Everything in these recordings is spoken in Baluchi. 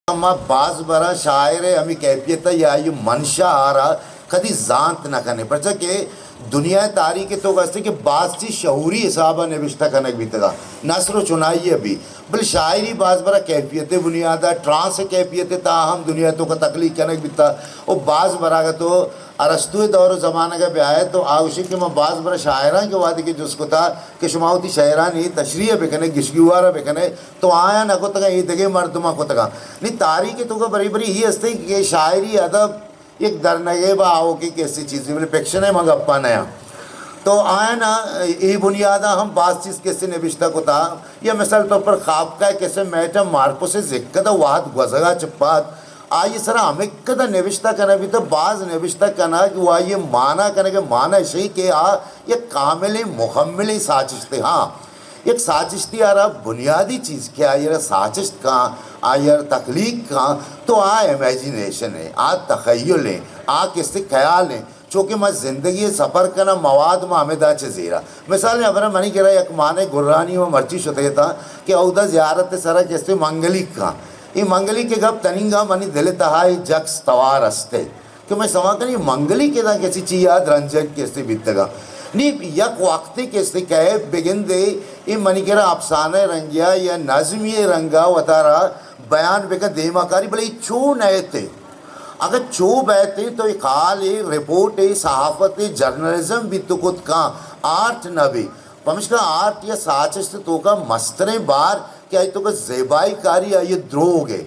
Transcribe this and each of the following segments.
ما باز برا شاعر ءِ ہمے کیفیت ءَ یا آئی منشا آرا کدی زانت نہ کنیں، پرچا کہ دنیا ءِ تاریخ ءِ توکا است کہ باز چیز شعوری حساب ءَ نبشتہ کنگ بیتگا، نثر و چنائی ءَ بھی، بلے شاعری باز برا کیفیت ءِ بنیاد ءَ، ٹرانس ءِ کیفیت ءِ تہا ہم دنیا ءِ توکا تخلیق کنگ بیتا۔ و باز برا اگاں تو ارسطو ءِ دور و زمانگ ءَ بیائے تو آ گوشی کہ من باز برا شاعراں کہ وہدے کہ جست کتا کہ شما وتی شعرانی تشریح بکنے، گشگیوار بکنے، تو آیاں نہ کتگاں، اے دگہ مردماں کتگاں۔ نی تاریخ ءِ توکا بری بری ہی ہستے کہ شاعری ادب یک درنگیبا آؤکیں کسی چیزے، بلے فکشن ءِ من گپا نیاں۔ تو آیاں اے بنیادا ہم باز چیز کسی نبشتہ کتا۔ یا مثال طور پر کافکا ءِ کسے میٹم مارکوس ءِ زکدا وہد گوزگا چہ پد آئی سرا ہمکدا نبشتہ کنگ بیتا، باز نبشتہ کنگ و آئی مانا کنگ، مانا اشی کہ آ یک کاملیں مکملیں ساچشتے۔ ہاں، یک ساچشتے آرا بنیادی چیز کہ آئی را ساچشت کن، آئی را تخلیق کن، تو آ امیجینیشن ہے، آ تخیل ہے، آ کسے خیال ہے۔ چونکہ ما زندگی سفر کناں، مواد ما ہمدا چہ زیرا۔ مثال ہبرا منی کرا یک مانے گرانی و مرچی شتگتا کہ اودا زیارت سرا کسے منگلیک کن۔ اے منگلیک ءِ گپ تنینگا منی دل تہا اے جکس توار استے کہ من سما کنی منگلیک ادا کسی چی یاد رنجگ کسے بیتگا۔ نی یک وقتے کسے کہے بگندے اے منی کرا افسانہ رنگیا یا نظمی رنگا وتارا بیان بکن دیما کاری، بلے اے چو نئیتے۔ اگہ چو بیتیں تو اے کال اے رپورٹ اے صحافت اے جرنلزم بیت کت کن، آرٹ نہ بی۔ پمشکا آرٹ یا ساچشت توکا مستریں بار کہ آئی توکا زیبائی کاری آئی دروگ اے۔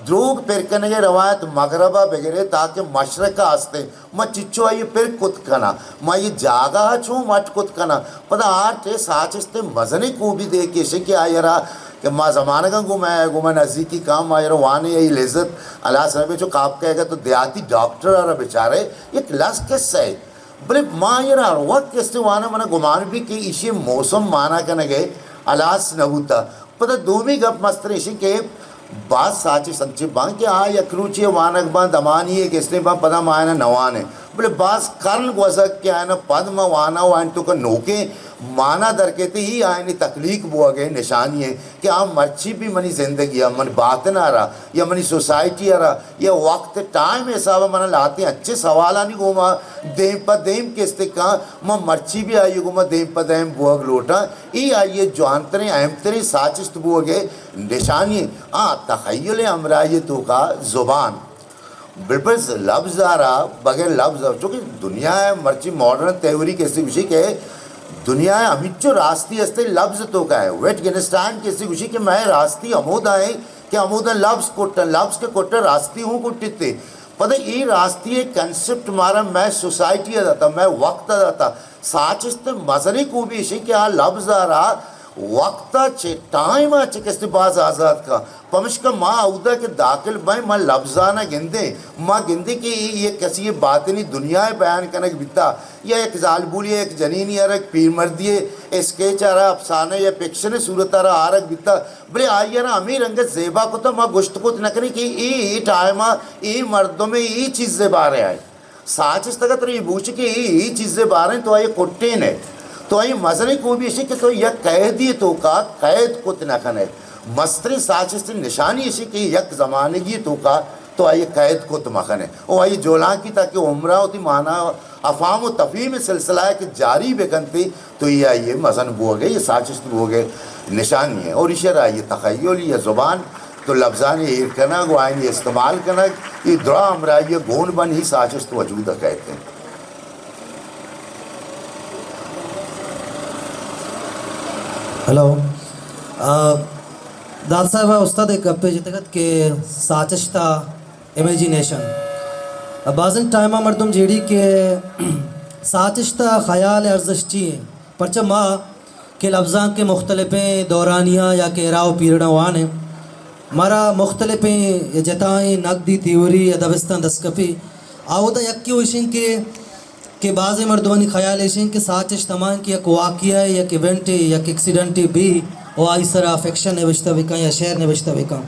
دروگ پر کنگے روایت مغربا بگرے تاکہ مشرقا ہستیں۔ ما چچو آئی پر کت کناں، ما اے جاگہ چون مٹ کت کناں۔ پدا آرٹ اے ساچشت مزنیں کوبی دے کشے کہ آئی را کہ ما زمانگاں گوں مئے، گوں مئے نزیکی کام آئی را وانے، اے لذت ہلاس نہ بی۔ چو کافکا ءَ تو دیہاتی ڈاکٹر ءَ را بچارے، یک لس قصہ ہے۔ بلے ما آئی را ہر وقت قصے وانا منا گمان بی کہ ایشی موسم مانا کنگے ہلاس نہ بوتا۔ پدا دومی گپ مستر ایشی کہ باز ساچشت انچیں باں کہ آ یک روچے وانگ باں، دمانی ءَ گیشتریں باں، پدا ما آیانا نہ وانیں۔ بلے باز کرن گوزگ کہ آیانا پد ما واناں و آیانی توکا نوکیں مانا در کیت، اے آیانی تخلیق بوگ ءِ نشانی ایں کہ آ مرچی بھی منی زندگی ءَ، من باتن ءَ را یا منی سوسائٹی ءَ را یا وقت ٹائم حساب ءَ منا لہتیں انچیں سوالانی گوما دیم پہ دیم کیست کن، من مرچی بھی آئی گوما دیم پہ دیم بوگ لوٹاں۔ اے آئی ءِ جوانتریں، اہمتریں ساچشت بوگ ءِ نشانی۔ آ تخیل ءِ ہمراہی ءِ توکا زبان، بالکل لبز ءَ را بغیر لبز ءَ، چونکہ دنیا ءِ مرچی ماڈرن تھیوری کیسے گوشی کہ دنیا ءِ ہمینچو راستی ہستے لبز ءِ توکا ہے۔ ویٹگنسٹائن کیسے گوشی کہ مئے راستی ہمودا ہیں کہ ہمودا لبز کٹن، لبز کے کٹن راستی ہوں کٹتے۔ پدا اے راستی ءِ کنسپٹ مارا مئے سوسائٹی ءَ داتا، مئے وقت ءَ داتا۔ ساچشت ءِ مزنیں کوبی ایشی کہ آ لبز ءَ را وقت ءَ چہ، ٹائم ءَ چہ کسے باز آزاد کن۔ پمشکا ما اودا کہ داخل بئیں، ما لبزانا گندیں، ما گندیں کہ اے یک کسی باطنی دنیا ءِ بیان کنگ بیتا، یا یک زالبولی ءِ، یک جنینی ءَ را، یک پیرمردی ءِ اسکیچ ءَ را، افسانہ یا فکشن ءِ صورت ءَ را آرگ بیتا، بلے آئی ءَ را ہمے رنگ ءَ زیبا کتا، ما گوشت کت نہ کنیں کہ اے، اے ٹائم ءَ اے مردم ءِ اے چیز ءِ بارے ءَ ساچشت اگاں ترا اے بوچ کہ اے، اے چیز ءِ باریں تو آئی کٹین ئے، تو آئی مزنیں کوبی ایشی کہ تو یک قیدی توکا قید کت نہ کن ئے۔ مستریں ساچشت نشانی ایشی کہ یک زمانگی توکا تو آئی قید کت مہ کن ئے۔ او آئی جولانکی تاکہ عمرا وتی مانا افہام و تفہیم سلسلہ ءَ کہ جاری بکنتے، تو اے آئی ءِ مزن بوگ ءِ، اے ساچشت بوگ ءِ نشانی ہے۔ اور ایشی را آئی تخیل یا زبان تو لبزانی ایر کنگ و آئینی استعمال کنگ، اے درا ہمراہی گون بن ہی ساچشت وجود کہتے ہیں۔ ہلو۔ آ، داد صاحب، استاد ایک گپے جتگت کہ ساچشتا امیجینیشن۔ بازیں ٹائما مردم جیڑی کہ ساچشت ءِ خیال ءِ ارزشت چی ایں؟ پرچہ ما کہ لبزانک ءِ مختلفیں دورانیاں یا کہ ایرا و پیریڈاں وانیں، مارا مختلفیں جتائیں نقدی تھیوری یا دبستاں دست کپی۔ آ اودا یکے و ایشیں کہ، کہ بازیں مردمانی خیال ایشیں کہ ساچشت ہما ایں کہ یک واقعہ ءِ، یک ایونٹ ءِ، یک ایکسیڈنٹ ءِ بی و آئی سرا فکشن نبشتہ بکن یا شعر نبشتہ بکن۔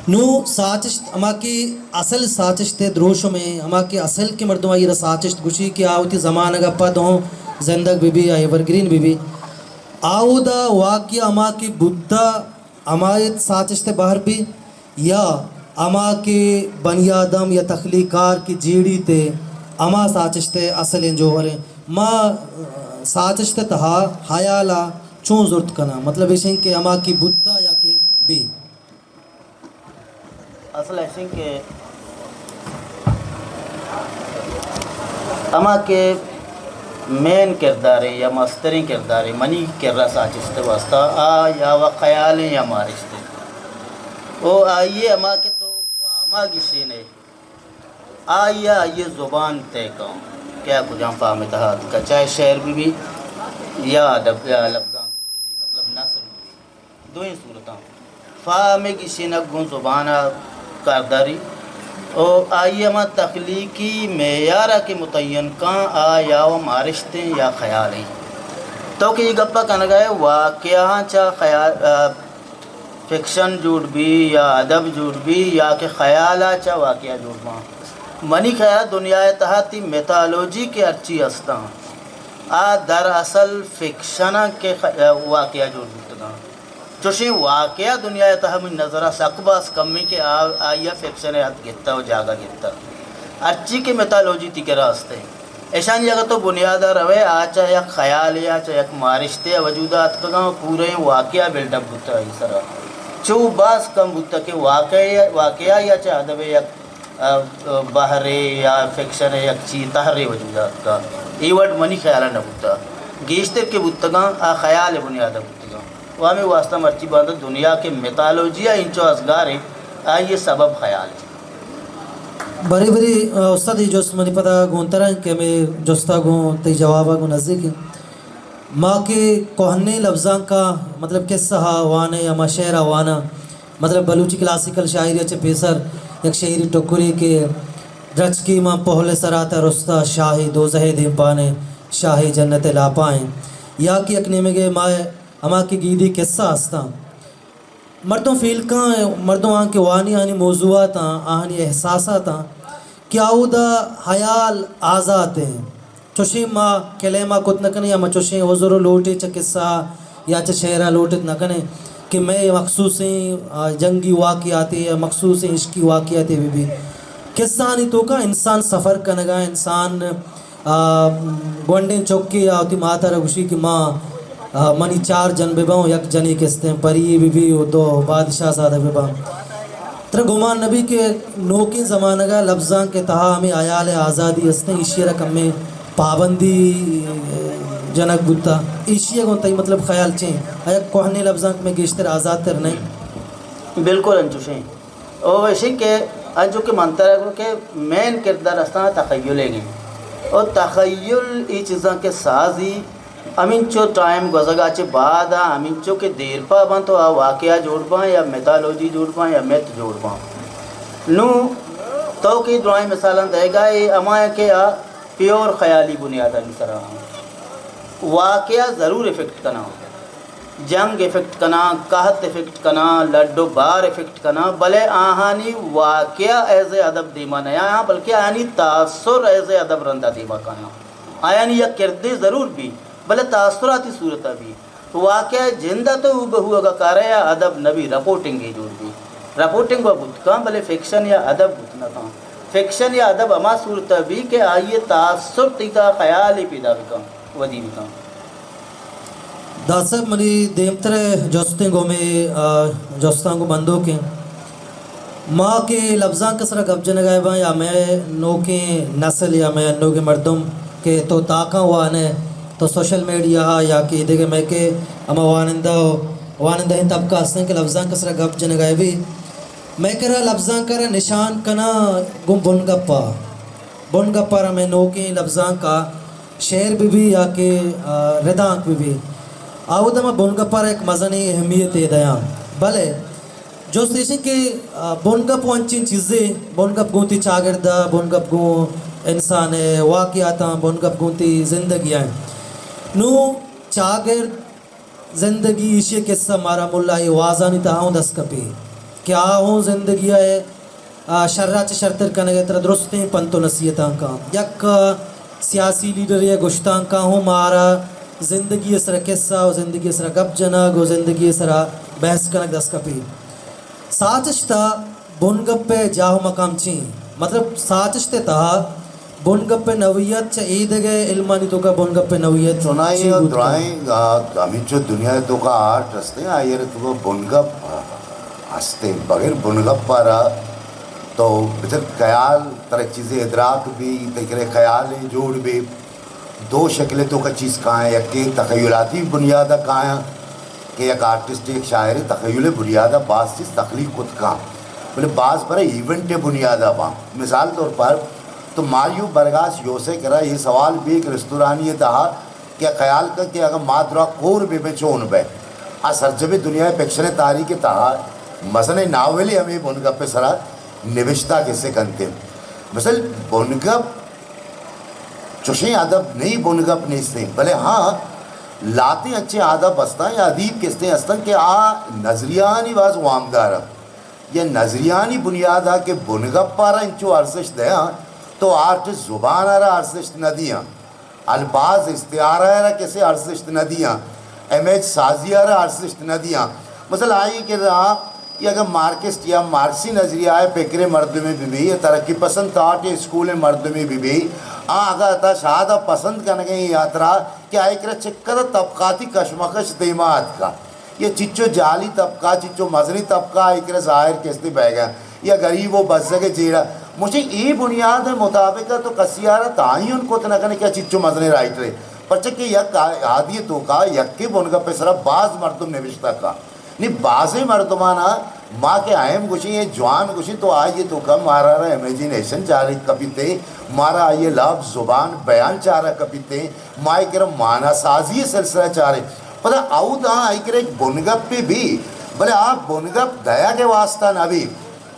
نوں ساچشت، ہما کہ اصل ساچشت ءِ دروشم ایں، ہما کہ اصل کہ مردم آئی را ساچشت گوشی کہ آ وتی زمانگ ءَ پد ہوں زندگ بہ بی یا ایور گرین بہ بی۔ آ اودا واقعہ ہما کہ بوتا ہما ساچشت ءِ بہر بی یا ہما کہ بنی آدم یا تخلیق کار کہ جیڑیت، ہما ساچشت ءِ اصلیں جوہر ایں۔ ما ساچشت ءِ تہا ہیال ءَ چون زرت کناں؟ مطلب ایش ایں کہ ہما کہ بوتا یا کہ بی۔ اصل ایش ایں کہ ہما کہ مین کردارے یا مستریں کردارے منی کرا ساچشت ءِ واسطہ، آ یا و خیالیں یا مارشتیں۔ او آئی ءِ ہما کہ تو فہما گشینے، آئی ءَ آئی ءِ زبان طے کن کہ آ کجام فہم ءِ تہا اتکا، چاہے شعر بہ بی یا ادب یا لبزانک بہ بی، مطلب نثر بہ بی، دوئیں صورتاں فہم ءِ گشینگ گوں زبان ءَ کارداری، او آئی ءِ ہما تخلیقی معیار ءَ کہ متعین کن، آ یا و مارشتیں یا خیالیں۔ تو کہ اے گپ ءَ کنگ ءَ ئے، واقعہ چہ خیال، آ، فکشن جوڑ بی یا ادب جوڑ بی یا کہ خیال ءَ چہ واقعہ جوڑ باں، منی خیال ءَ دنیا ءِ تہا تئی میتھالوجی کہ ہرچی استاں، آ در اصل فکشن ءَ کہ خ-، واقعہ جوڑ بوتگاں۔ چوشیں واقعہ دنیا ءِ تہا منی نظر ءَ سک باز کمیں کہ آ، آئی ءَ فکشن ءِ حد گپتہ و جاگہ گپتہ۔ ہرچی کہ میتھالوجی تئی کرا استیں، ایشانی اگاں تو بنیاد ءَ روئے، آ چہ یک خیالے ءَ، چہ یک مارشتے ءَ وجود ءَ اتکگاں و پوریں واقعہ بلڈ اپ بوتہ آئی سرا۔ چو باز کم بوتہ کہ واقعہ، واقعہ یا چہ ادب ءِ یک، آ، آ، بحرے یا فکشن ءِ یک چی تہرے وجود ءَ اتکہ۔ اے وڑ منی خیال ءَ نہ بوتہ۔ گیشتر کہ بوتگاں، آ خیال ءِ بنیاد ءَ بوتگاں۔ و ہمے واسطہ مرچی باندا دنیا کہ میتھالوجی ءَ انچو ازگار انت، آئی ءِ سبب خیال انت۔ برے برے، آ، استاد، اے جست منی پدا گونتر انت کہ ہمے جست ءَ گوں تئی جواب ءَ گوں نزیک انت۔ ما کہ کوہنیں لبزانک ءَ، مطلب قصہ ءَ وانیں یا ما شعر ءَ واناں، مطلب بلوچی کلاسیکل شاعری ءَ چہ پیسر یک شعری ٹکرے کہ درچکے ماں پہل ءِ سرا تہ رستہ، شاہے دوزہ ءِ دیمپان ءَ، شاہے جنت ءِ لاپا ایں، یا کہ یک نیمگے ما ہما کہ گیدی قصہ استاں۔ مردم فیل کن، مردم آں کہ وانی آہانی موضوعاتاں، آہانی احساساتاں کہ آودا حیال آزات ایں۔ چوشیں ما کلیما کت نہ کنیں یا ما چوشیں عذر و لوٹے چہ قصہ یا چہ شعرا لوٹت نہ کنیں کہ مئے مخصوصیں، آ، جنگی واقعاتے یا مخصوصیں عشقی واقعاتے بہ بیت۔ قصہانی توکا انسان سفر کنگا، انسان آ، گونڈیں چکے آ وتی مات ءَ را گوشی کہ ماں، آ، منی چار جن بہ باں، یک جنے کہ استیں پری بہ بی و دو بادشاہ زادگ بہ باں۔ ترا گمان نہ بی کہ نوکیں زمانگ ءَ لبزانک ءِ تہا ہمے حیال ءِ آزادی استیں، ایشی ءَ را کمیں پابندی جنگ بوتا۔ ایشی ءَ گوں تئی مطلب خیال چیں؟ آیا کوہنیں لبزانک مئے گیشتر آزات تر نہ انت؟ بالکل انچوشیں۔ او ایشی کہ انچو کہ من ترا گوں کہ مین کردار استاں تخیل ئیگ انت۔ او تخیل ای چیزاں کہ سازی ہمینچو ٹائم گوزگا چہ بعد آ ہمینچو کہ دیر پا بنت تو آ واقعہ جوڑ باں یا میتھالوجی جوڑ باں یا میتھ جوڑ باں۔ نوں تو کہ درائیں مثالاں دئیگا اے ہما کہ آ پیور خیالی بنیادانی سرا ہاں۔ واقعہ ضرور افیکٹ کناں۔ جنگ افیکٹ کناں، قحط افیکٹ کناں، لڈ و بار افیکٹ کناں، بلے آہانی واقعہ ایز اے ادب دیما نیایاں، بلکہ آہانی تاثر ایز اے ادب رندا دیما کایاں۔ آیانی یک کردے ضرور بی، بلے تاثراتی صورت ء بی۔ واقعہ جند ء تو ہو بہ ہو اگاں کارے ء ادب نہ بی، رپورٹنگے جوڑ بی۔ رپورٹنگ و بوت کاں، بلے فکشن یا ادب بوت نہ کاں۔ فکشن یا ادب ہما صورت ء بی کہ آئی ء تاثر تئی تہا خیالے پیدا بکاں، ودی بکاں۔ داد صاحب، منی دیمتر ء جستیں گوں مئے، آ، جستاں گوں بندوکیں۔ ما کہ لبزانک ء سرا گپ جنگ ء باں یا مئے نوکیں نسل یا مئے انوگیں مردم کہ تو تاکاں وانئے، تو سوشل میڈیا ء یا کہ ایدگہ مئے کہ ہما وانندہ و وانندہیں طبقہ ہستیں کہ لبزانک ء سرا گپ جنگ ء بی، مئے کرا لبزانک ء را نشان کناں گوں بنگپ ء۔ بنگپ ء را مئے نوکیں لبزانک ء شعر بہ بی یا کہ، آ، ردانک بہ بی، آ وھد ء ما بنگپ ء را یک مزنیں اہمیتے دیاں۔ بلے جست ایش انت کہ، آ، بنگپ و انچیں چیزے، بنگپ گوں تئی چاگرد ء، بنگپ گوں انسان ء واقعاتاں، بنگپ گوں تئی زندگی ء۔ نوں چاگرد زندگی ایشی ء قصہ مارا ملا اے وازانی تہا اوں دست کپی کہ آ اوں زندگی ء، آ، شر ء چہ شرتر کنگ ء ترا درستیں پنت و نصیحتاں کاں۔ یک، آ، سیاسی لیڈرے ء گشتانکاں ہوں مارا زندگی ء سرا قصہ و زندگی ء سرا گپ جنگ و زندگی ء سرا بحث کنگ دست کپی۔ ساچشت ء بنگپ ءِ جاہ ءُ مقام چی اِنت؟ مطلب، ساچشت ءِ تہا بنگپ ءِ نوعیت چہ اے دگہ علمانی توکا بنگپ ءِ نوعیت چنائی چی ءُ بوت کنت؟ درائیں، آ، ہمینچو دنیا ءِ توکا آرٹ ہستیں، آئی ءِ توکا بنگپ ہستیں۔ بغیر بنگپ ءَ را تو بچار خیال، ترا چیزے ادراک بی، تئی کرا خیالے جوڑ بی۔ دو شکل ءِ توکا چیز کایاں، یکے تخیلاتی بنیاد ءَ کایاں کہ یک آرٹسٹ، یک شاعرے تخیل ءِ بنیاد ءَ باز چیز تخلیق کت کن، بلے باز برے ایونٹ ءِ بنیاد ءَ باں۔ مثال طور پر تو ماریو برگاس یوسے کرا اے سوال بی کہ رستورانی ءِ تہا کہ خیال کن کہ اگاں ما درا کور بہ بیں چون بئے؟ آ سرجمیں دنیا ءِ فکشن ءِ تاریخ ءِ تہا مزنیں ناولے ہمے بنگپ ءِ سرا نبشتہ کسے کنت۔ مثل بنگپ چوشیں ادب نئیں، بنگپ نیستیں، بلے ہاں، لہتیں انچیں ادب ہستاں یا ادیب کسے ہستاں کہ آ نظریہانی باز وامدار انت یا نظریہانی بنیاد ءَ کہ بنگپ ءَ را انچو ارزشت دیاں تو آرٹ زبان ءَ را ارزشت نہ دیاں، الفاظ استعارہ ءَ را کسے ارزشت نہ دیاں، امیج سازی ءَ را ارزشت نہ دیاں۔ مثلا آئی کہ را یا اگاں مارکسٹ یا مارکسی نظریہ ءِ فکر ءِ مردمے بہ بی یا ترقی پسند تھاٹ ءِ اسکول ءِ مردمے بہ بی، آ اگاں عطا شاد ءَ پسند کنگ ءَ ایں یا ترا کہ آئی کرا چکدہ طبقاتی کشمکش دیما اتکا، یا چچو جعلی طبقہ، چچو مزنی طبقہ آئی کرا ظاہر کسے بیگا، یا غریب ءُ بزگ ءِ جیڑہ۔ مچے اے بنیاد ءِ مطابق ءَ تو کسی ءَ را تعین کت نہ کنے کہ آ چچو مزنیں رائٹرے، پرچہ کہ یک آدی ءِ توکا یکے بنگپ ءِ سرا باز مردم نبشتہ کا۔ نی بازیں مردمانا ما کہ اہم گوشیں، اے جوان گوشیں، تو آئی ءِ توکا مارا را امیجینیشن چارگ کپیت، مارا آئی ءِ لبز زبان بیان چارگ کپیت، ما آئی کرا مانا سازی ءِ سلسلہ چاریں۔ پدا اودا آئی کرا یک بنگپے بی، بلے آ بنگپ دئیگ ءِ واسطہ نہ بی،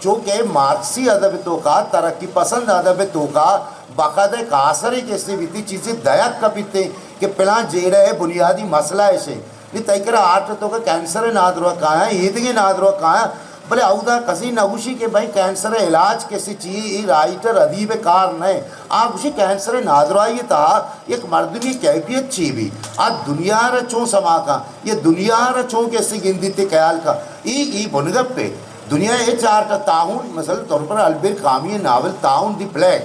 چو کہ مارکسی ادب ءِ توکا، ترقی پسند ادب ءِ توکا باقاعدہ کاسرے کسے بیتی، چیزے دئیگ کپیت کہ پلان جیڑہ ءِ بنیادی مسئلہ ایش ایں۔ نی تئی کرا آرٹ ءِ توکا کینسر ءِ نادراہ کایاں، ایدگہ نادراہ کایاں، بلے اودا کسے نہ گوشی کہ بھئی کینسر ءِ علاج کسے چی، اے رائٹر ادیب ءِ کار نہ ایں۔ آ گوشی کینسر ءِ نادراہی ءِ تہا یک مردمی کیفیت چی بی، آ دنیا ءَ را چون سما کن، یا دنیا ءَ را چون کسے گندیت ءُ خیال کن۔ اے، اے بنگپے۔ دنیا ءِ ہچ آرٹ ءَ، طاعون، مثلاً طور پر البیر کامی ءِ ناول طاعون دی پلیگ،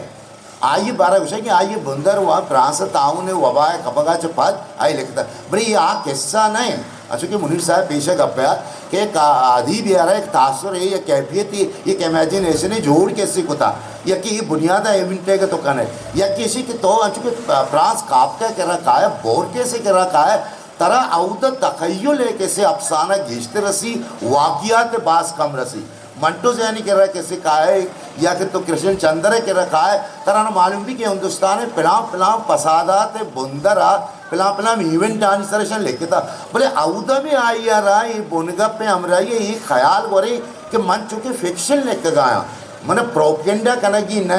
آئی ءِ بارہ ءَ گوشگ کہ آئی ءِ بندر ءَ فرانس ءِ طاعون ءِ وبا ءِ کپگ ءَ چہ پد آئی لکھتہ۔ بلے اے آ قصہ نہ ایں، انچو کہ منیر صاحب پیش ءَ گپ ءَ کہ یک ادیبے ءَ را یک تاثرے، یک کیفیتے، یک امیجینیشنے جوڑ کسے کتا، یا کہ اے بنیاد ءَ ایونٹ ءَ کہ تو کنے، یا کہ ایشی کہ تو انچو کہ فرانس کافکا ءِ کرا کائے، بورکیس ءِ کرا کائے، ترا اودا تخیل ءِ کسے افسانہ گیشتر رسی، واقعیات ءِ باز کم رسی۔ منٹو زیانی کرا کسے کائے یا کہ تو کرشن چندر ءِ کرا کائے، ترا نہ معلوم بی کہ ہندوستان ءِ پلان پلان فسادات ءِ بندر ءَ پلان پلان ایونٹانی سر اشاں لکھتا۔ بلے اودا بھی آئی ءَ را اے بنگپ ءِ ہمراہی ءَ اے خیال گورے کہ من چونکہ فکشن لکھگایاں، من پروپیگنڈا کنگی نہ،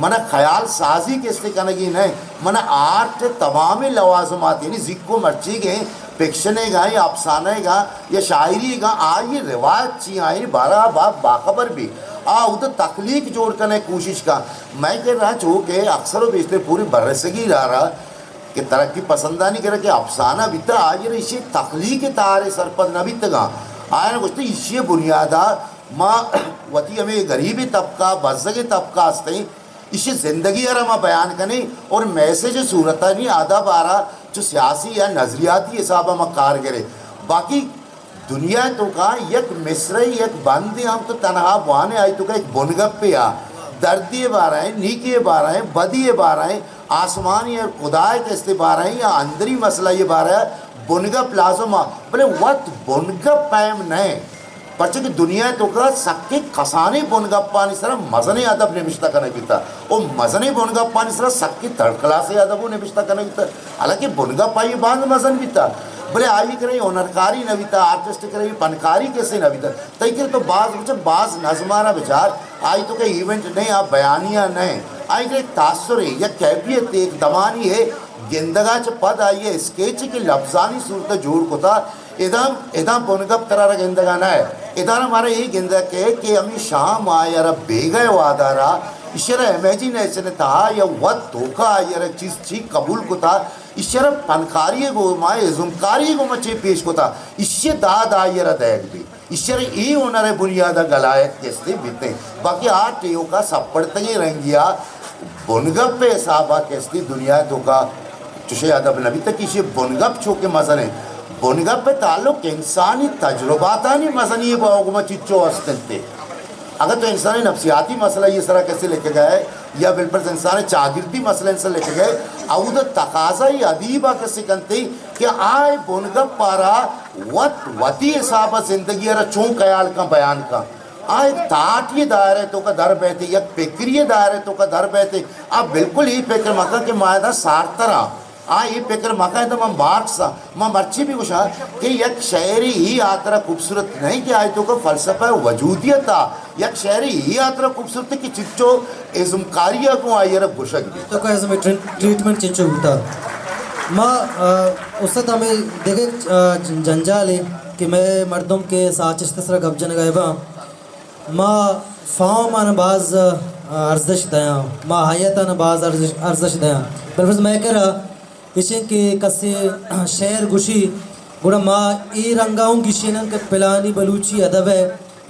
من خیال سازی کسے کنگی نہ، من آرٹ تمامیں لوازمات، یعنی زیکو مرچیگیں فکشن ءِ گا یا افسانہ ءِ گا یا شاعری ءِ گا، آئی روایت چی آئی بارہ با-، باخبر بی، آ اود تخلیق جوڑ کنے کوشش کا۔ میں کہ رہا چو کہ اکثر و بیشتر پوری برصغیر ءَ را کہ ترقی پسندانی کرا کہ افسانہ بیتا، آئی ءَ را ایشی تخلیق ءِ تہارے سرپد نہ بیتگاں۔ آیاں گوشت ایشی بنیادا ما وتی ہمے غریبیں طبقہ، بزگیں طبقہ ہستیں، ایشی زندگی ءَ را ما بیان کنیں اور میسج ءِ صورتانی ادب ءَ را چو سیاسی یا نظریاتی حساب ءَ ما کار گریں۔ باقی دنیا ءِ توکا یک مصرعے، یک بندے ہم تو تنہا بوانے، آئی توکا یک بنگپے آ، دردی ءِ بارہ ءَ، نیکی ءِ بارہ ءَ، بدی ءِ بارہ ءَ، آسمانی اور خدا ءِ کستے بارہ ءَ یا اندری مسئلہ ءِ بارہ ءَ بنگپ لازم آ، بلے وت بنگپ پیم نہ۔ پرچہ کہ دنیا ءِ توکا سکیں کسانیں بنگپانی سرا مزنیں ادب نبشتہ کنگ بیتا۔ او مزنیں بنگپانی سرا سکیں تھرڈ کلاسیں ادب و نبشتہ کنگ بیتا۔ حالانکہ بنگپ آئی باز مزن بیتا، بلے آئی کرے ہنرکاری نہ بیتا، آرٹسٹ کرے پنکاری کسے نہ بیتا۔ تئی کرے تو باز بچار، باز نظمارا بچار، آئی توکا ایونٹ نہ، آ بیانیہ نہ۔ آئی کرے ایک تاثر ہے، یک کیفیت ہے، ایک دمانی ہے، گندگا چہ پد آئی اسکیچ کہ لفظانی صورت جوڑ کتا، ادا، ادا بنگپ ترا را گندگا نہ۔ ادا را مارا اے گندگ کہ، کہ ہمیں شام آیا را بیگہ وادارا، ایشرا امیجینیشن تہا یا وت توکا آیا را چیز چی قبول کتا، ایشرا پنکاری گو ما، ازمکاری گو ما چی پیش کتا، ایشی داد آیا را دیگ بی۔ ایشرا اے ہنر ءِ بنیاد ءَ گلایت کہ استی بیتیں۔ باقی آ ٹیوکا سپڑتگیں رنگیا بنگپ ءِ حسابا کہ استی دنیا ءِ توکا چشیں ادب نہ بیتگ کہ ایشی بنگپ چو کہ مزنیں۔ بنگپ ءِ تعلق انسانی تجرباتانی مزنی ءِ باوگ ما چچو است انت۔ اگر تو انسانی نفسیاتی مسئلہ ءِ سرا کسے لکھگا ئے یا بالفرض انسان ءِ چاگردی مسئلہ ءِ سرا لکھگا ئے، اودا تقاضا ای ادیب ءَ کسے کنتے کہ آ اے بنگپ ءَ را وت وتی حساب ءَ زندگی ءَ را چون خیال کن، بیان کن۔ آ یک تاٹی ءِ دائرہ ءِ توکا در بیت، یک پکری ءِ دائرہ ءِ توکا در بیت۔ آ بالکل اے پکر مکن کہ ما ادا سارتر آں۔ آ اے پکر مکن ادا ما مارکس آں۔ ما مرچی بھی گوشاں کہ یک شعرے اے ہاترا خوبصورت نہ انت کہ آئی توکا فلسفہ وجودیت آ، یک شعرے اے ہاترا خوبصورت کہ چچو ازمکاری ءَ گوں آئی ءَ را گوشگ بیت۔ تو کا ازم ٹری-، ٹریٹمنٹ چچو بوتا؟ ما، آ، استاد ہمیں دگہ، آ، جنجالے کہ مئے مردم کہ ساچشت ءِ سرا گپ جنگا باں، ما فارم آن باز، آ، ارزش دیاں، ما ہیئت آن باز ارزش، ارزش دیاں۔ بالفرض مئے کرا ایشیں کہ کسے شعر گوشی، گڑا ما اے رنگا اوں گشیناں کہ پلانی بلوچی ادب ءِ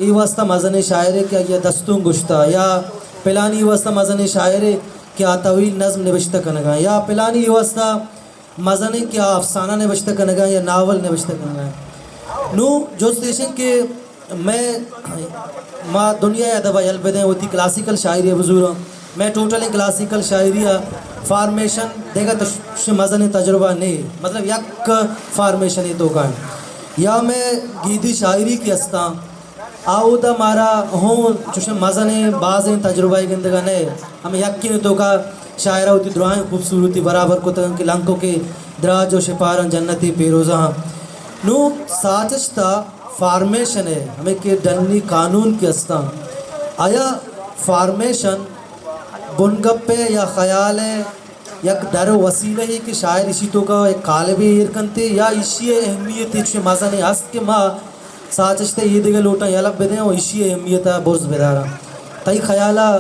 اے واسطہ مزنیں شاعرے کہ آئی ءَ دستونک گوشتا، یا پلانی اے واسطہ مزنیں شاعرے کہ آ طویل نظم نبشتہ کنگا، یا پلانی اے واسطہ مزنیں کہ آ افسانہ نبشتہ کنگا یا ناول نبشتہ کنگا۔ نوں جست ایشیں کہ مئے، ما دنیا ءِ ادب ءَ یل بدیں، وتی کلاسیکل شاعری ءَ بزوراں۔ مئے ٹوٹلیں کلاسیکل شاعری ءِ فارمیشن دگہ تش-، مزنیں تجربہ نے، مطلب یک فارمیشن ءِ توکا انت۔ یا مئے گیدی شاعری کہ استاں، آ اودا مارا ہوں چوشیں مزنیں بازیں تجربہ ءَ گندگا نئے۔ ہمے یکیں توکا شاعر ءَ وتی دراہیں خوبصورتی برابر کتگ کہ لنکک ءِ دراج ءُ شپاراں جنتی پیروزاں۔ نوں ساچشت ءِ فارمیشن ءِ ہمے کہ ڈنی قانون کہ استاں، آیا فارمیشن بنگپ ءِ یا خیال ءِ یک در ءُ وسیلہ یے کہ شاعر ایشی توکا یک قالبے ایر کنتے یا ایشی ءِ اہمیت چوشیں مزنیں است کہ ما ساچشت ءِ اے دگہ لوٹاں یلہ بدیں ءُ ایشی ءِ اہمیت ءَ برز بداراں؟ تئی خیال ءَ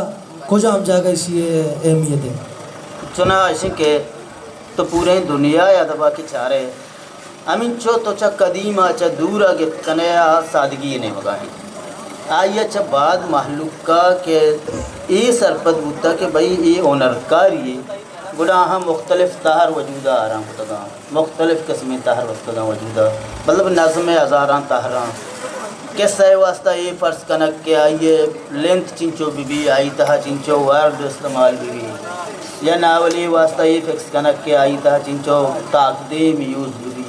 کجام جاگہ ایشی ءِ اہمیت انت؟ چنا اشیں کہ تو پوریں دنیا ءِ ادب ءَ کہ چارئے، ہمینچو تو چہ قدیم ءَ چہ دور ءَ گپت کنئے، آ سادگی ءِ نیمگ ءَ انت۔ آئی ءَ چہ بعد مہلوک ءَ کہ اے سرپد بوتگ کہ بھئی اے ہنرکاری یے، گڑا آہاں مختلف تہر وجود ءَ آران کتگ انت، مختلف قسمیں تہر وپتگ انت وجود ءَ، مطلب نظم ءِ ہزاراں تہراں۔ قصہ ءِ واسطہ اے فرض کنگ کہ آئی ءِ لینتھ چنچو بہ بی، آئی تہا چنچو ورڈ استعمال بہ بی، یا ناول ءِ واسطہ اے فکس کنگ کہ آئی تہا چنچو تاکدیم یوز بہ بی،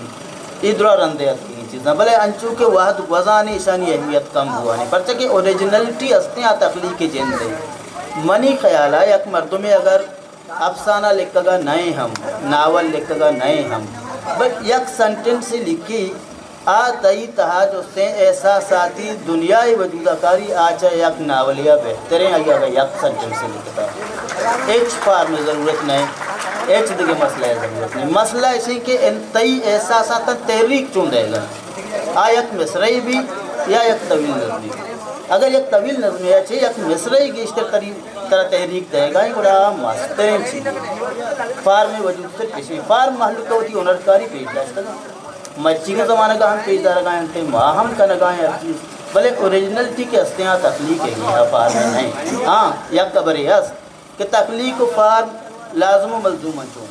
اے درا رند ءَ اتکگیں چیزاں، بلے انچو کہ وہد گوزان ایشانی اہمیت کم بوان انت، پرچا کہ اوریجنلٹی استیں آ تخلیق ءِ جند ءِ۔ منی خیال ءَ یک مردمے اگر افسانہ لکھگا نئے ہم، ناول لکھگا نئے ہم، بس یک سنٹنس لکھی، آ تئی تہا جستیں احساساتی دنیا ءِ وجود ءَ کاری، آ چہ یک ناولے ءَ بہتریں، آئی اگہ یک سنٹنس لکھتا۔ ہچ فارم ءِ ضرورت نئے، ہچ دگہ مسئلہ ءِ ضرورت نئے۔ مسئلہ اشیں کہ ان تئی احساساتاں تحریک چون دئیگا۔ آ یک مصرعی بی یا یک طویل نظمی۔ اگر یک طویل نظمے ءَ چہ یک مصرعی گیشتر تری ترا تحریک دئیگا ایں، گڑا آ مستریں چیزے۔ فارم ءِ وجود صرف اشی۔ فارم مہلوک ءَ وتی ہنرکاری پیش داشتگ۔ مرچیگیں زمانگ ءَ ہم پیش دارگ ءَ انت، ما ہم کنگ ءَ ایں ہر چیز۔ بلے اوریجنلٹی کہ استیں آ تخلیق ءِ، آ فارم ءِ نہ انت۔ ہاں، یک خبرے است کہ تخلیق ءُ فارم لازم ءُ ملزوم انت۔ چون؟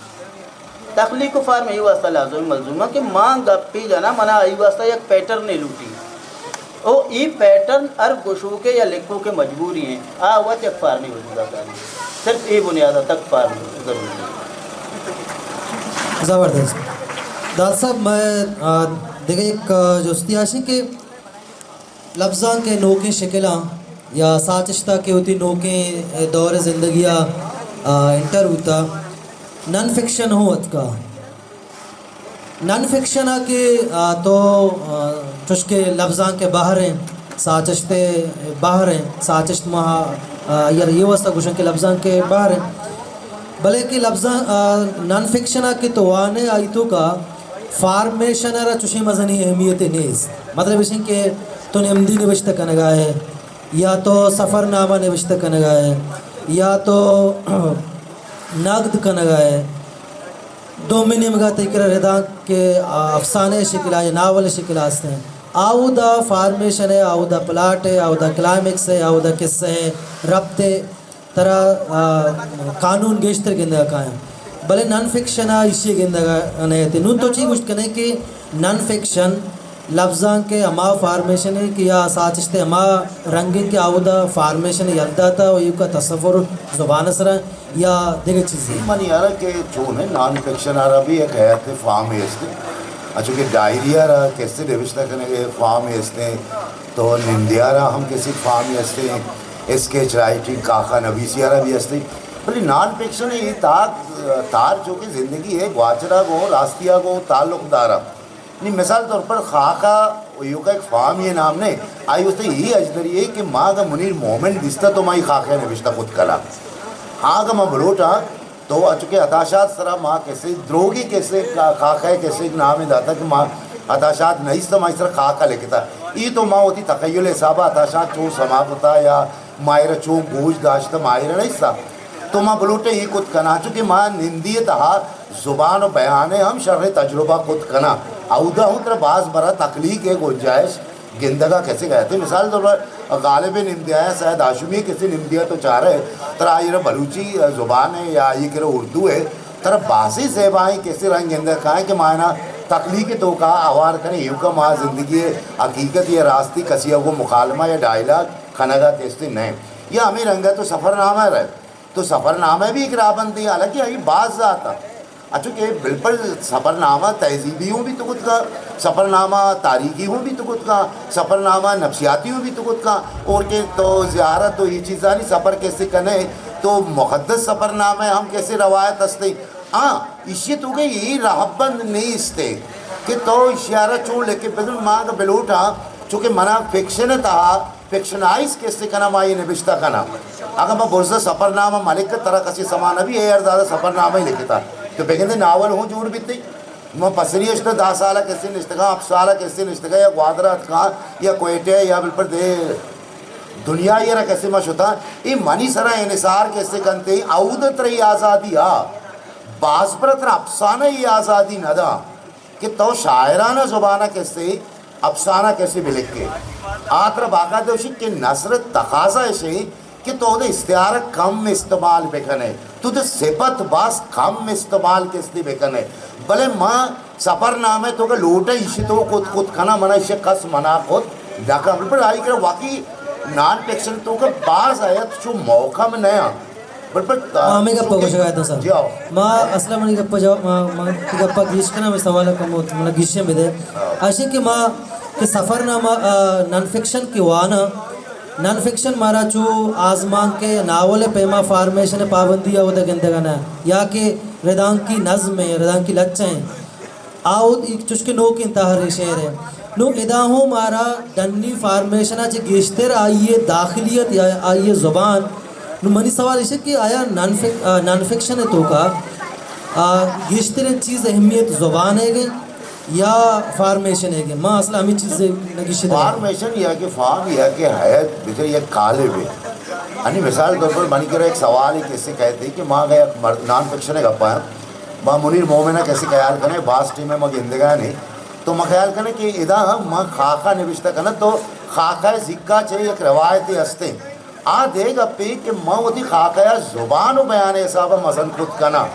تخلیق ءُ فارم اے واسطہ لازم ءُ ملزوم انت کہ ما گپے جناں، منا آئی واسطہ یک پیٹرنے لوٹی۔ او اے پیٹرن ہر گشوکے یا لکھوکے مجبوری انت، آ وت یک فارمے وجود ءَ کاری۔ صرف اے بنیاد ءَ تک فارم ضروری انت۔ زبردست۔ داد صاحب، مئے، آ، دگہ یک، آ، جستی آشی کہ لبزانک ءِ نوکیں شکلاں یا ساچشت ءَ کہ وتی نوکیں دور ءِ زندگی ءَ، آ، انٹر بوتا، نان فکشن ہوں اتکا۔ نان فکشن ءَ کہ، آ، تو، آ، چوشکہ لبزانک ءِ بہر ایں، ساچشت ءِ بہر ایں، ساچشت ما، آ، آئی ءَ را اے واسطہ گوشاں کہ لبزانک ءِ بہر ایں۔ بلے کہ لبزاں، آ، نان فکشن ءَ کہ تو وانئے، آئی توکا فارمیشن ءَ را چوشیں مزنیں اہمیتے نیست۔ مطلب اشیں کہ تو نمدی نبشتہ کنگا ئے، یا تو سفرنامہ نبشتہ کنگا ئے، یا تو نقد کنگا ئے، دومی نیمگا تئی کرا ردانک کہ افسانہ ءِ شکلا یا ناول ءِ شکلا استیں۔ آودا فارمیشن ءِ، آودا پلاٹ ءِ، آودا کلائمیکس ءِ، آودا قصہ ءِ ربط ءِ ترا، آ، قانون گیشتر گندگ ءَ کایاں۔ بلے نان فکشن ءَ ایشی ءَ گندگ ءَ نہ ات۔ نوں تو چی گوشت کنے کہ نان فکشن لبزانک ءِ ہما فارمیشن ءِ کہ یا ساچشت ءِ ہما رنگ ءِ کہ آودا فارمیشن ءِ یل داتا و ایوکا تصور زبان ءِ سرا یا دگہ چیزے؟ منی یارا کہ چون ہے، نان فکشن ءَ را بھی ایک حیات فارم ہے است۔ اچھا کہ ڈائری ءَ را کیسے نوشتہ کنگ ءِ فارم ہے است، تو نندے ءَ را ہم کیسے فارم ہے است، اسکیچ رائٹنگ، کاخا نویسی ءَ را بھی است۔ بلے نان فکشن ءِ اے تاک تار چونکہ زندگی ءِ گواچن ءَ گوں، راستی ءَ گوں تعلق دار ءَ۔ نی مثال طور پر خاکہ ایوکا ایک فارم ءِ نام نے، آئی واسطہ اے اجدری ہے کہ ما اگاں منیر مومن دیستا تو ما اے خاکہ نوشتہ کت کنا۔ ہاں اگاں ما بلوٹاں تو اچو کہ عطا شاد سرا ما کسے دروگی کسے کا-، خاکہ کسے نام داتا کہ ما عطا شاد نیستا، ما اس سرا خاکہ لکھتا۔ اے تو ما وتی تخیل حسابا عطا شاد چون سما کتا یا ماہرہ چون گوش داشتا، ماہرہ نیستا۔ تو ما بلوٹے اے کت کنا، چونکہ ما نندی ءِ تہا زبان و بیان ءِ ہم شریں تجربہ کت کنا۔ اودا ہوں ترا باز برا تخلیق ءِ گنجائش گندگا کسے گئے تھے۔ مثال طور پر غالب نمدیا یا سید ہاشمی کسے نمدیا تو چارے، ترا آئی را بلوچی زبان ءِ یا آئی کرا اردو ءِ، ترا بازیں زیبائیں کسے رنگ گندگ کائیں کہ ما انا تخلیق ءِ توکا آوار کنیں، ایوکا ما زندگی ءِ حقیقت یا راستی کسی ءَ گوں مکالمہ یا ڈائیلاگ کنگا کسے نہ۔ یا ہمیں رنگا تو سفرنامہ رہے۔ تو سفرنامہ بھی ایک راہبندی، حالانکہ آئی باز ذات ءَ۔ اچو کہ بالکل سفرنامہ تہذیبی ہوں بھی تو کت کا، سفرنامہ تاریخی ہوں بھی تو کت کا، سفرنامہ نفسیاتی ہوں بھی تو کت کا، اور کہ تو زیارت و یہ چیزانی سفر کیسے کنے، تو مقدس سفرنامہ ہم کیسے روایت ہستے۔ ہاں، ایشی تو کہ یہ راہبند نیستے کہ تو اشیارہ چون لکھے، بزن ما بلوٹا، چونکہ منا فکشن تہا فکشنائز کسے کناں، ما اے نبشتہ کناں۔ اگاں ما برزا سفرنامہ ملک ترا کسی سما نہ بی، اے ہر زیادہ سفرنامہ ہی لکھتا۔ تو بگندے ناول ہوں جوڑ بیتی۔ ما پسری اشتا دہ سالہ کسے نشتگاں، ہفت سالہ کسے نشتگاں، یا گوادر اتکاں، یا کوئٹہ، یا بل پر دے دنیا یا را کسے ما شتاں۔ اے منی سرا انحصار کسے کنتے، اود ترا اے آزادی ہا۔ باز پر ترا افسانہ اے آزادی نہ دا۔ کہ تو شاعرانہ زبان ءَ کسے، افسانہ کسے بلکے۔ آ ترا باقاعدہ گوشی کہ نثر ءِ تقاضا ایشے کہ تو اودے استعارہ کم استعمال بکنے، تو اودے صفت باز کم استعمال کسے بکنے۔ بلے ما سفرنامہ تو کہ لوٹا ایشی تو کت کت کنا، منا ایشی کس منع کت نہ کن۔ پر آئی کہ واقعی نان فکشن تو کہ باز آیت چو محکم نیا۔ بل، بل، ہاں، ہمے گپ ءَ گوشگ ءَ اتاں سر۔ جی، آؤ۔ ما اصلاً منی گپ ءَ جواب، ما، ما گپ ءَ گیش کناں، ہمے سوال ءَ کمو من گیشیں بدے۔ ہاں۔ اشی کہ ما کہ سفرنامہ، آ، نان فکشن کہ واناں، نان فکشن مارا چو آزمانک ءِ ناول ءِ پیما فارمیشن ءِ پابندی ءَ اودا گندگ ءَ نہ، یا کہ ردانکی نظم ءِ، ردانکی لچہ ءِ۔ آ اود ایک چشکہ نوکیں تہرے شعر ءِ۔ نوں ادا ہوں مارا ڈنی فارمیشن ءَ چہ گیشتر آئی ءِ داخلیت یا آئی ءِ زبان۔ نوں منی سوال ایش کہ آیا نان فک-، آ، نان فکشن ءِ توکا، آ، گیشتریں چیز اہمیت زبان ءِ گے یا فارمیشن ءِ گے؟ ما اصل ہمیں چیز نگیشت۔ فارمیشن یا کہ فارم یا کہ حیات بچر یک قالب ہے۔ انی مثال طور پر منی کرا ایک سوال ہے کہ اس سے کہتے ہیں کہ ماں گئے مر-، نان فکشن ءِ گپا ہے۔ ما منیر مومن ءَ کسے خیال کنے، باز ٹیم ءَ ما گندگا نے۔ تو ما خیال کنے کہ ادا ہم ما خاکہ نبشتہ کناں تو خاکہ ءِ زیکا چہ یک روایتے ہستیں۔ آ دے گپے کہ ما وتی خاکہ ءَ زبان و بیان ءِ حساب ءَ مزن کت کناں۔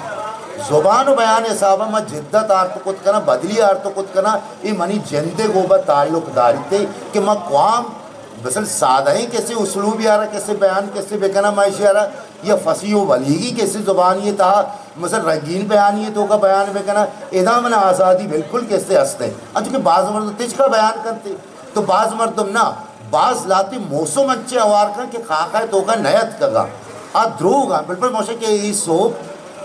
زبان و بیان ءِ حساب ءَ ما جدت آرت کت کناں، بدلی آرت کت کناں۔ اے منی جند ءِ گوبا تعلق داریتے کہ ما کوام مثلاً سادہیں کسے اسلوبے ءَ را کسے بیان کسے بکناں، ما ایشی ءَ را یا فصیح و بلیغی کسے زبانی ءِ تہا، مثلاً رنگین بیانی ءِ توکا بیان بکناں، ادا من آزادی بالکل کسے ہستیں۔ انچو کہ باز مردم تچکا بیان کنتے، تو باز مردم نہ، باز لہتے موسم انچیں ہوار کن کہ خاکہ ءِ توکا نیاتکگاں۔ آ دروگ آں، بلبل موشے کہ اے سوب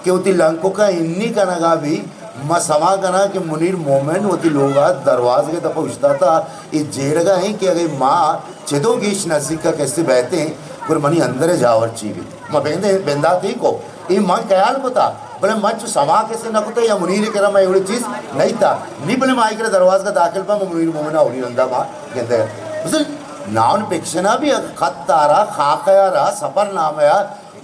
کہ وتی لنککا ہنی کنگا بی، ما سما کناں کہ منیر مومن وتی لوگا دروازگے دپا اوشتاتا، اے جیڑگا ہیں کہ اگے ما چدو گیش نزیکا کسے بیتیں، گڑا منی اندر جاور چی بی؟ ما بندے، بنداتی کو، اے من خیال کتا، بلے من چو سما کسے نہ کتا یا منیر کرا ما ایوڑی چیز نہیں تا۔ نی بلے ما ایکرا دروازگا داخل با، ما منیر مومن اولی رندا ما گندے۔ بزن نان فکشن بھی خط تارا، خاکہ را، سفر نامہ،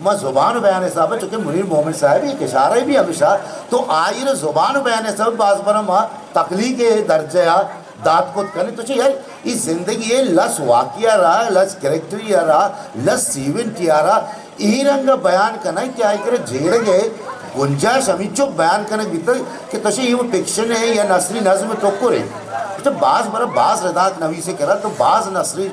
ما زبان و بیان حساب ءَ، چونکہ منیر مومن صاحب یک اشارہ بھی ہمیشہ، تو آئی را زبان و بیان حساب ءَ باز برا ما تخلیق ءِ درجہ ءَ دات کت کنے۔ تو چے یار، ای زندگی ءِ لس واقعہ را، لس کریکٹری را، لس ایونٹ را ای رنگ بیان کنائیں کہ آئی کرے جیڑگ ءِ گنجائش ہمینچک بیان کنگ بیتگ کہ تو چے ای فکشن ءِ یا نثری نظم ءِ ٹکرے۔ تو باز برا باز رداک نویسے کرا، تو باز نثری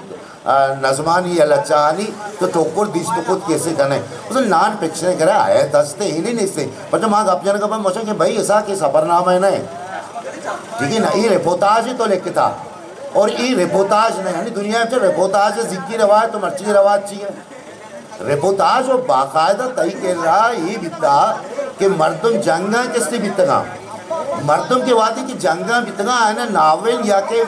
آ، نظمانی یا لچہانی تو ٹکر دیست کت کیسے کنے۔ مثلاً نان فکشن کرا ہے، دست ہی نہیں نیستے۔ پر تو ماں گپ جنگ پر مچا کہ بھائی ایسا کہ سفرنامہ ہے نہیں۔ ٹھیک ہے نا، یہ رپورتاج ہی تو لکھتا۔ اور یہ رپورتاج نہیں، یعنی دنیا میں تو رپورتاج ہے، ذکی روایت تو مرچی روایت چی ہے۔ رپورتاج و باقاعدہ تئی کرا یہ بیتا کہ مردم جنگاں کستے بیتگاں۔ مردم کے وادی کہ جنگاں بیتگاں، آئینا ناول یا کہ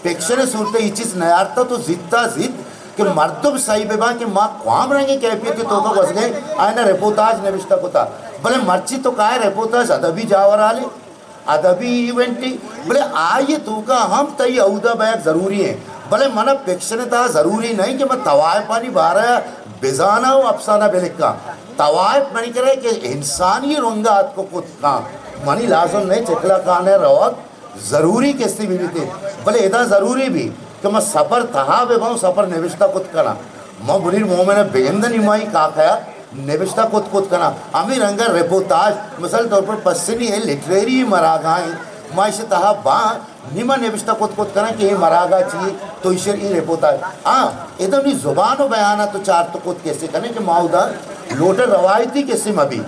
فکشن ءِ صورت ءَ اے چیز نیارتہ تو زیتا زیت کہ مردم سہی بہ باں کہ ما کوام رنگیں کیفیت ءِ توکا گوزگیں، آئینا رپورتاج نوشتہ کتا۔ بلے مرچی تو کائے رپورتاج ادبی جاورالے، ادبی ایونٹے، بلے آئی ءِ توکا ہم تئی اودا بیگ ضروری ہیں۔ بلے منا فکشن ءِ تہا ضروری نہیں کہ من طوائفانی بارہ ءَ بزاناں و افسانہ بلکاں۔ طوائف منی کرے کہ انسانی رنگا اتک و کت کاں۔ منی لازم نہیں چکلا کانے روگ ضروری کسے بہ بیت، بلے ادا ضروری بی کہ ما سفر تہا بہ باں، سفر نوشتہ کت کناں۔ ما منیر مومن ءَ بگندنی مائی کاکایا نوشتہ کت کت کناں۔ ہمیں رنگا رپورتاج، مثال طور پر پسنی ہے لٹریری مراگاہیں، ما اسے تہا باں، نی ما نوشتہ کت کت کناں کہ یہ مراگا چیئے تو ایشر ای رپورتاج۔ ہاں، ادا نی زبان و بیانا تو چارت کت کسے کنے کہ ما ادا لوٹا روایتی کسے مبی۔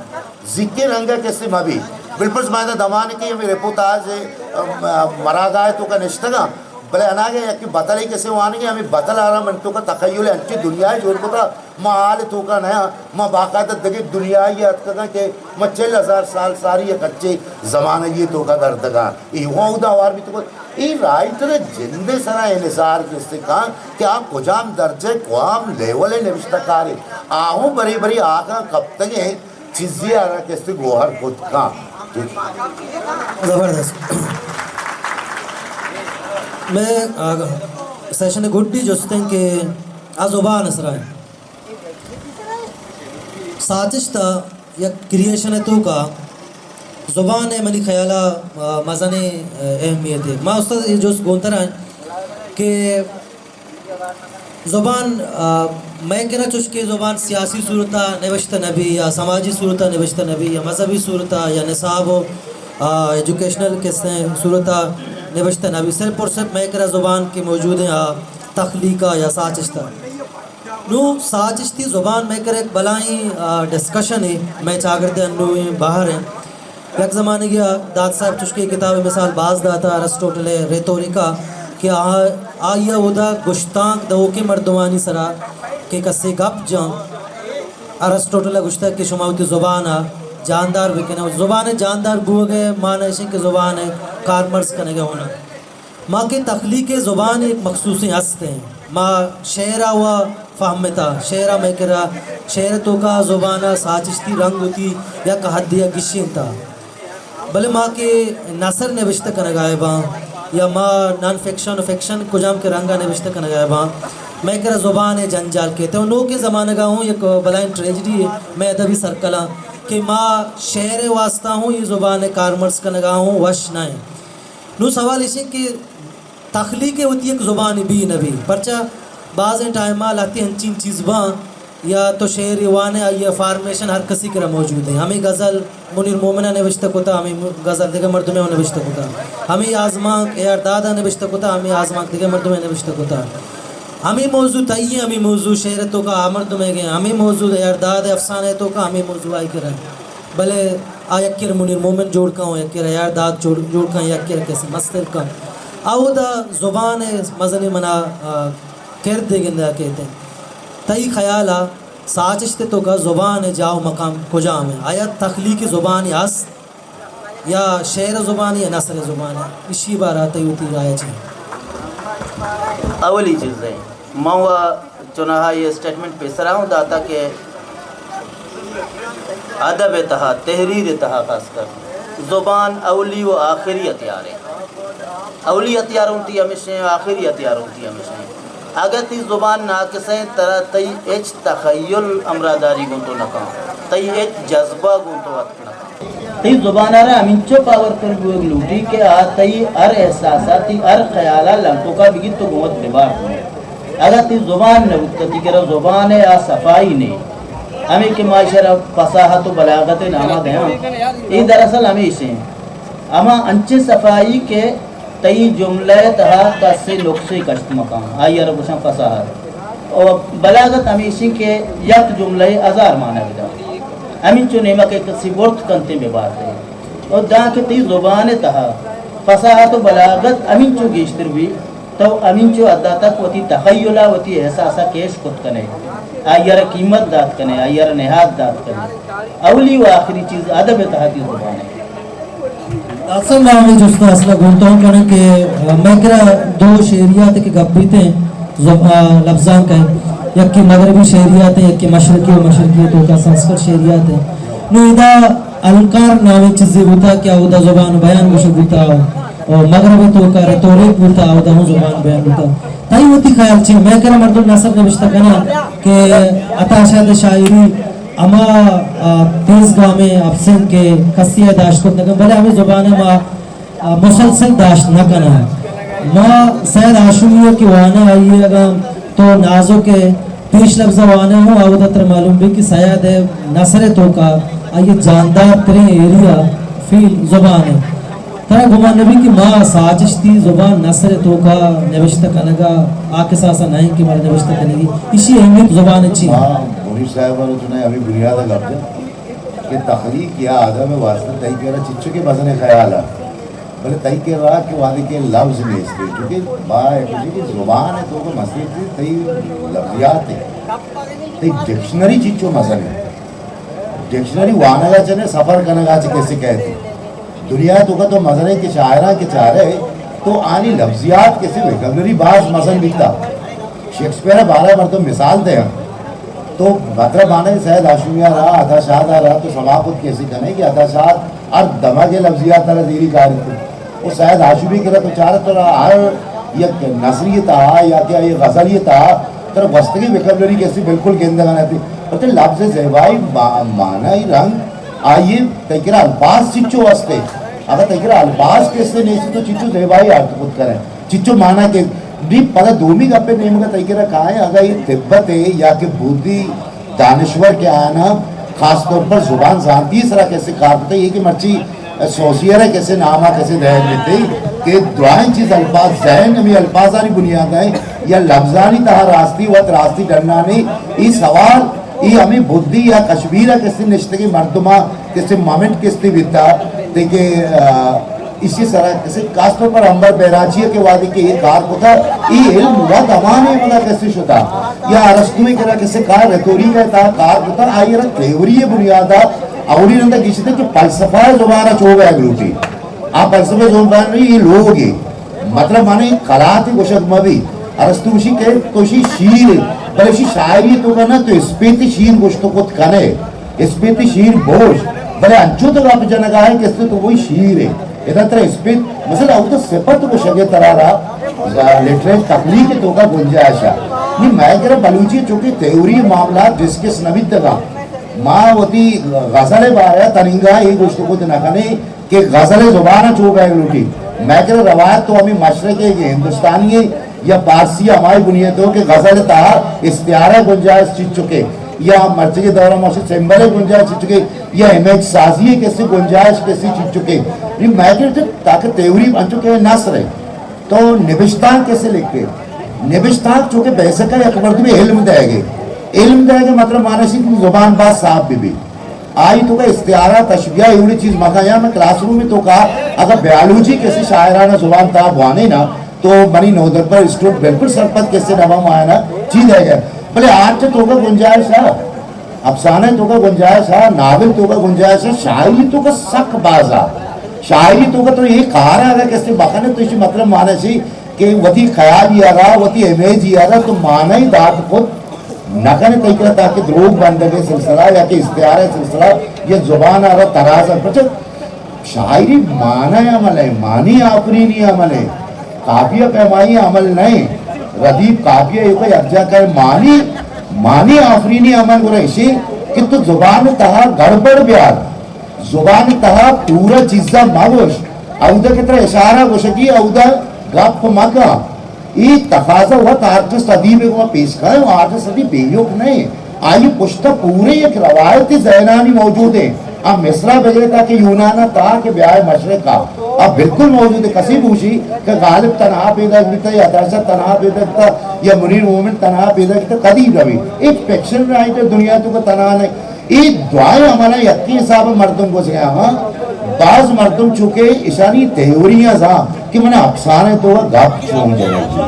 زیکے رنگ ءَ کسے مہ بی۔ بلپرز ما ادا دمان کہ ہمے رپورتاج ءِ، ام، مراگاہ ءِ توکا نشتگاں، بلے اناگہ یکے بتلے کسے وانگے، ہمے بتل ءَ را من توکا تخیل ءِ انچیں دنیاے جوڑ کتا، ما حال ءِ توکا نیاں، ما باقاعدہ دگہ دنیاے ءَ اتکگاں کہ ما چل ہزار سال ساری یک انچیں زمانگے ءِ توکا گردگاں۔ اے وَ اودا ہوار بیت کت۔ اے رائٹر ءِ جند ءِ سرا انحصار کسے کاں کہ آ کجام درجہ ءَ، کجام لیول ءِ نبشتہ کارے۔ آ ہوں برے برے آکاں کپتگیں چیزے ءَ را کستے گوہر کت کاں۔ زبردست۔ مئے، آ، سیشن ءِ گڈی جست ایں کہ آ زبان ءِ سرا ایں۔ ساچشت ءَ یک کریئیشن ءِ توکا زبان ءِ منی خیال ءَ، آ، مزنیں، آ، اہمیت ایں۔ ما استاد اے جست گونتر ایں کہ زبان، آ، مئے کرا چوش کہ زبان سیاسی صورت ءَ نبشتہ نہ بی یا سماجی صورت ءَ نبشتہ نہ بی یا مذہبی صورت ءَ یا نصاب و، آ، ایجوکیشنل کسیں صورت ءَ نبشتہ نہ بی، صرف اور صرف مئے کرا زبان کہ موجود ایں، آ، تخلیق ءَ یا ساچشت ءَ۔ نوں ساچشتی زبان مئے کرا یک بلائیں، آ، ڈسکشنے، مئے چاگرد ءِ انویں بہر ایں۔ یک زمانگے ءَ داد صاحب چوشکہ کتاب ءِ مثال باز داتا، ارسطوٹل ءِ ریتوریکا، کہ آ، آئی ءَ اودا گشتانک دئوکیں مردمانی سرا کہ کسے گپ جاں، ارسطوٹل ءَ گشتگ کہ شما وتی زبان ءَ جاندار بکن ئے۔ زبان ءِ جاندار بوگ ءِ معنی اش ایں کہ زبان ءِ کارمرز کنگ ءِ ہنر۔ ما کہ تخلیق زبان یک مخصوصیں ہست ایں۔ ما شعر ءَ و فہمتا، شعر ءَ مئے کرا، شعر ءِ توکا زبان ءِ ساچشتی رنگ وتی یک حدے ءَ گیشینتا۔ بلے ما کہ نثر نبشتہ کنگ ءَ باں یا ما نان فکشن و فکشن کجام کہ رنگ ءَ نبشتہ کنگ ءَ باں، مئے کرا زبان ءِ جنجال کیت۔ و نوکیں زمانگ ءَ ہوں یک بلائیں ٹریجڈی مئے ادبی سرکلاں کہ ما شعر ءِ واسطہ ہوں اے زبان ءِ کارمرز کنگ ءَ ہوں وش نہ ایں۔ نوں سوال ایش ایں کہ تخلیق ءِ وتی یک زبانے بی نہ بی، پرچا بازیں ٹائم ءَ لہتے انچیں چیز باں یا تو شعرے وان ئے، آئی ءِ فارمیشن ہر کسی کرا موجود ایں۔ ہمے غزل منیر مومن ءَ نبشتہ کتا، ہمے غزل دگہ مردمے ءَ نبشتہ کتا، ہمے آزمانک اے آر داد ءَ نبشتہ کتا، ہمے آزمانک دگہ مردمے ءَ نبشتہ کتا۔ ہمے موضوع تئی ایں، ہمے موضوع شعر ءِ توکا آ مردمے گے، ہمے موضوع اے آر داد ءِ افسانہ ءِ توکا ہمے موضوع آئی کرا۔ بلے آ یکے را منیر مومن جوڑ کن، یکے را اے آر داد جوڑ، جوڑ کن، یکے را کسے مستر کن۔ اودا زبان ءِ مزنیں منا، آ، کردے گندگ ءَ کیت۔ تئی خیال ءَ ساچشت ءِ توکا زبان ءِ جاہ و مقام کجام ایں؟ آیا تخلیق زبانے ہست یا شعر زبانے یا نثر زبانے؟ اشی بارہ ءَ تئی وتی رائے چی؟ اولی چیز ایں، من و چوناہا یہ اسٹیٹمنٹ پیسرا ہوں داتا کہ ادب ءِ تہا، تحریر ءِ تہا خاص کر زبان اولی و آخری ہتھیار ایں۔ اولی ہتھیار ہوں تئی ہمیش ایں، آخری ہتھیار ہوں تئی ہمیش ایں۔ اگہ تئی زبان ناقص ایں، ترا تئی ہچ تخیل ہمراہداری گوں تو نہ کن، تئی ہچ جذبہ گوں تو اتک نہ کن۔ تئی زبان ءَ را ہمینچو پاورفل بوگ لوٹی کہ آ تئی ہر احساس ءَ، تئی ہر خیال ءَ لنٹوک ءَ بگیت تو گوں وت ببار۔ اگاں تئی زبان نہ بوت، تئی کرا زبان ءِ آ صفائی نے، ہمے کہ ما ایشرا فصاحت و بلاغت ءِ نام ءَ دیاں، اے دراصل ہمیش ایں۔ ہما انچیں صفائی کہ تئی جملہ ءِ تہا کسے نقصے کشت مکن، آئی ءَ را گوشاں فصاحت۔ و بلاغت ہمیش ایں کہ یک جملہ ءَ ہزار معنی بدنت۔ ہمینچو نیمگ ءَ کسے برت کنتیں ببارتیں۔ و دانکہ تئی زبان ءِ تہا فصاحت و بلاغت ہمینچو گیشتر بی، تو ہمینچو حد ءَ تک وتی تخیل ءَ، وتی احساس ءَ کیش کت کن ئے، آئی ءَ را قیمت دات کن ئے، آئی ءَ را نہاد دات کن ئے۔ اولی و آخری چیز ادب ءِ تہا تئی زبان ایں۔ اصل ما ہمے جست ءَ اصل ءَ گوں تو کنیں کہ، آ، مئے کرا دو شعریات کہ گپ بیت ایں، زب-، آ، لبزانک ءِ، یکے مغربی شعریات ایں، یکے مشرقی و مشرقی ءِ توکا سنسکرت شعریات ایں۔ نوں ادا النکار نامیں چیزے بوتا کہ اودا زبان بیان گوشگ بوتا، و مغرب ءِ توکا ریتوریک بوتا، اودا ہوں زبان بیان بوتا۔ تئی وتی خیال چی؟ مئے کرا مردم نثر نبشتہ کناں کہ عطا شاد ءِ شاعری ہما، آ، تیز گامیں اپسن کہ کسی ءَ داشت کت نہ کنت، بلے ہمے زبان ءَ ما، آ، مسلسل داشت نہ کناں۔ ما سید ہاشمی ءَ کہ واناں، آئی ءَ اگاں تو نازک ءِ پیش لبز ءَ واناں ہوں، آ ودا ترا معلوم بی کہ سید ءِ نثر ءِ توکا آئی ءِ جاندار تریں ایریا فیل زبان ایں۔ ترا گمان نہ بیت کہ ما ساچشتی زبان نثر ءِ توکا نبشتہ کنگا آ کساسا نہ ایں کہ مارا نبشتہ کنگی۔ ایشی اہمیت زبان ءِ چی؟ ما منیر صاحب ءَ چوناہا ہمے بنیاد ءَ گپ جت کہ تخلیق یا ادب ءِ واسطہ تئی کرا چچو کہ مزنیں خیال ءَ، بلے تئی کرا کہ وہدے کہ لبز نیست، چونکہ با ایک چیز کہ زبان ءِ توکا مسئلہ چیز تئی لفظیات ایں، تئی ڈکشنری چچو مزن ایں۔ ڈکشنری وانگ ءَ چہ نہ، سفر کنگ ءَ چہ کسے کئیت۔ دنیا ءِ توکا تو مزنیں کہ شاعراں کہ چارئے تو آنی لفظیات کسے ویکیبلری باز مزن بیتا۔ شیکسپیئر ءِ بارہ ءَ مردم مثال دیاں تو مطلب آنے سید ہاشمی ءَ را، عطا شاد ءَ را تو سما کت کسے کنے کہ عطا شاد ہر دمگ ءِ لفظیات ءَ را زیری کاری کت۔ و سید ہاشمی کرا تو چارئے ترا ہر یک نثری تہا یا کہ یک غزلی تہا ترا گوستگیں ویکیبلری کسے بالکل گندگ ءَ نہ بیت۔ پرچہ لبز ءِ زیبائی، ما-، معنی، رنگ، آئی ءِ تئی کرا الفاظ چچو است ایں۔ اگاں تئی کرا الفاظ کسے نیست تو چچو زیبائی آرت کت کنے، چچو معنی کہ نی پدا دومی گپ ءِ نیمگ ءَ تئی کرا کائیں، اگاں اے تبت ءِ یا کہ بودھی دانشور کہ آیانا خاص طور پر زبان زانتی ءِ سرا کسے کار کتگ، اے کہ مرچی سوسیئر ءِ کسے نام ءَ کسے دئیگ بیت کہ درائیں چیز الفاظ، ذہن ہمے الفاظانی بنیاد ءَ ایں یا لبزانی تہا راستی وت راستی ڈنانے، اے سوال، اے ہمے بدھی یا کشمیر ءَ کسے نشتگیں مردماں کسے مومنٹ کسے بیتا، دگہ، آ، ایشی سرا کسے خاص طور پر امبر بیراجی ءَ کہ وہدے کہ اے کار کتا، اے علم وت ہما نیمگا کسے شتا یا ارسطو ءِ کرا کسے کار، ریٹوریک ءِ تہا کار کتا، آئی ءَ را تھیوری ءِ بنیادا اولی رندا گیشتر کہ فلسفہ ءِ زبان ءَ چو بیگ لوٹی۔ آ فلسفہ ءِ زبان نہیں، اے لوگ ایں۔ مطلب معنی کلات گوشگ مہ بی۔ ارسطو گوشی کہ تو شی شیر ئے، بلے شی شاعری ءِ توکا نہ، تو اسپیتی شیر گوشت کت کنے۔ اسپیتی شیر بوش، بلے انچو تو گپ جنگا ئے کہ است تو وہی شیر ئے۔ ادا ترا اسپیت، مثلاً، اودا صفت گوشگ ءِ ترا را لٹریچر تخلیق ءِ توکا گنجائش ءَ۔ نی مئے کرا بلوچی چونکہ تھیوری معاملات ڈسکس نہ بیتگا۔ ما وتی غزل ءِ بارہ ءَ تنینگا اے گوشت کت نہ کنیں کہ غزل ءِ زبان ءَ چو بیگ لوٹی۔ مئے کرا روایت تو ہمے مشرق ءِ کہ ہندوستانی ءِ یا پارسی ہمائی بنیاد ہو کہ غزل ءِ تہا استعارہ ءِ گنجائش چچکے یا مرچگی دور ءَ ما سمبل ءِ گنجائش چچکے یا امیج سازی ءِ کسے گنجائش کسے چچکے۔ نی مئے کرا تاکہ تھیوری انچو کہ نثر ءِ تو نبشتانک کسے لکھے۔ نبشتانک چونکہ بیسک ءَ یک مردمے علم دئیگ ءِ۔ علم دئیگ ءِ مطلب معنی شی کہ زبان باز صاف بہ بی۔ آئی توکا استعارہ، تشبیہ، اے وڑیں چیز مکن۔ یا من کلاس روم ءِ توکا اگاں بیالوجی کسے شاعرانہ زبان تہا بوانیں نا، تو منی نودربر اسٹوڈنٹ بالکل سرپد کسے نہ باں آیانا چی دئیگ ءَ۔ بلے آرٹ ءِ توکا گنجائش ءَ، افسانہ ءِ توکا گنجائش ءَ، ناول ءِ توکا گنجائش ءَ، شاعری ءِ توکا سک باز ءَ۔ شاعری ءِ توکا تو اے کار ءَ اگاں کسے بکنے تو ایشی مطلب معنی شی کہ وتی خیال ءَ را، وتی امیج ءَ را تو معنی دات کت نہ کنے، تئی کرا تاکہ دروگ بندگ ءِ سلسلہ یا کہ استعارہ ءِ سلسلہ یا زبان ءَ را تراز ءَ پچ۔ شاعری معنی عمل ءِ، معنی آفرینی عمل ءِ، قافیہ پیمائی عمل نہ ایں۔ ردیف قافیہ ایوکا یکجا کر، معنی، معنی آفرینی عمل گڑا ایشی کہ تو زبان ءِ تہا گڑبڑ بیار۔ زبان تہا پورا چیزا مگوش، اودا کہ ترا اشارہ گوشگی، اودا گپ مکن۔ اے تقاضا وت آرٹسٹ ادیب گما پیش کن، آرٹسٹ ادیب بیوک نہیں۔ آئی پشتا پورے یک روایتی ذہنانی موجود ہیں۔ آ مصرا بگرے تا کہ یونانا تا کہ بیائے مشرقا، آ بالکل موجود ہے۔ کسی بوشی کہ غالب تنہا پیدا بیتا یا ترشا تنہا پیدا بیتا یا منیر مومن تنہا پیدا بیتا، کدی نبی۔ ایک فکشن رائٹر دنیا تو کا تنہا نہیں۔ اے دوائیں عملاں یکیں حساب ءَ مردم گوزگ ءَ ہاں۔ باز مردم چونکہ اشانی تھیوریاں زان کہ من افسانے تو گپ چون جنگی،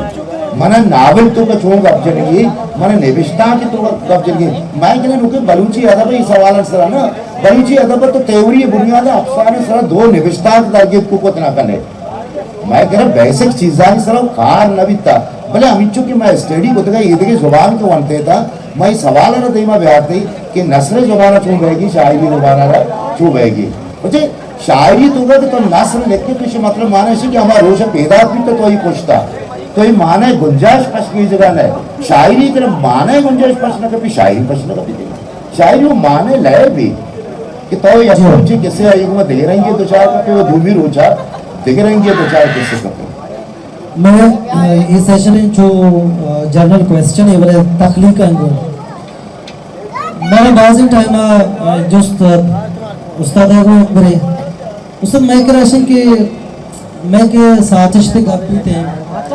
من ناول تو کا چون گپ جنگی، من نبشتانک تو گپ جنگی۔ میں کہ نوکے بلوچی ادب ءِ سوالان سرا نا، بلوچی ادب تو تھیوری بنیاد افسانے سرا دو نبشتانک درگیت کو کت نہ کنے۔ مئے کرا بیسک چیزانی سرا کار نہ بیتا، بلے ہمینچو کہ مئے اسٹڈی کتگا ایدگہ زبان کہ ونتے تا، مئے سوال را دیما بیارتے کہ نثر زبان چون بہگی، شاعری زبان را چون بہگی۔ بچے شاعری تو کہ تو نثر لکھے تو اسے مطلب معنی ہے کہ ہما روش پیدا بیتا تو ہی کشتا، تو ہی معنی گنجائش پش کی جگہ نہ۔ شاعری کہ معنی گنجائش پش نہ کپی، شاعری پش نہ کپی۔ شاعری وہ معنی لئے بھی کہ تو یک روچے کسے آئی گما دگہ رنگی دچار کپے، وہ دومی روچا دگہ رنگی دچار کسے کپے۔ میں، آ، یہ سیشن ہے جو، آ، جنرل کویسچن ہے، بلے تخلیق ہے گو۔ میں بازیں ٹائم، آ، جست، آ، استاد ہے گو برے۔ استاد میں کرا شن کہ میں کہ ساچشت گپ بیت ہیں،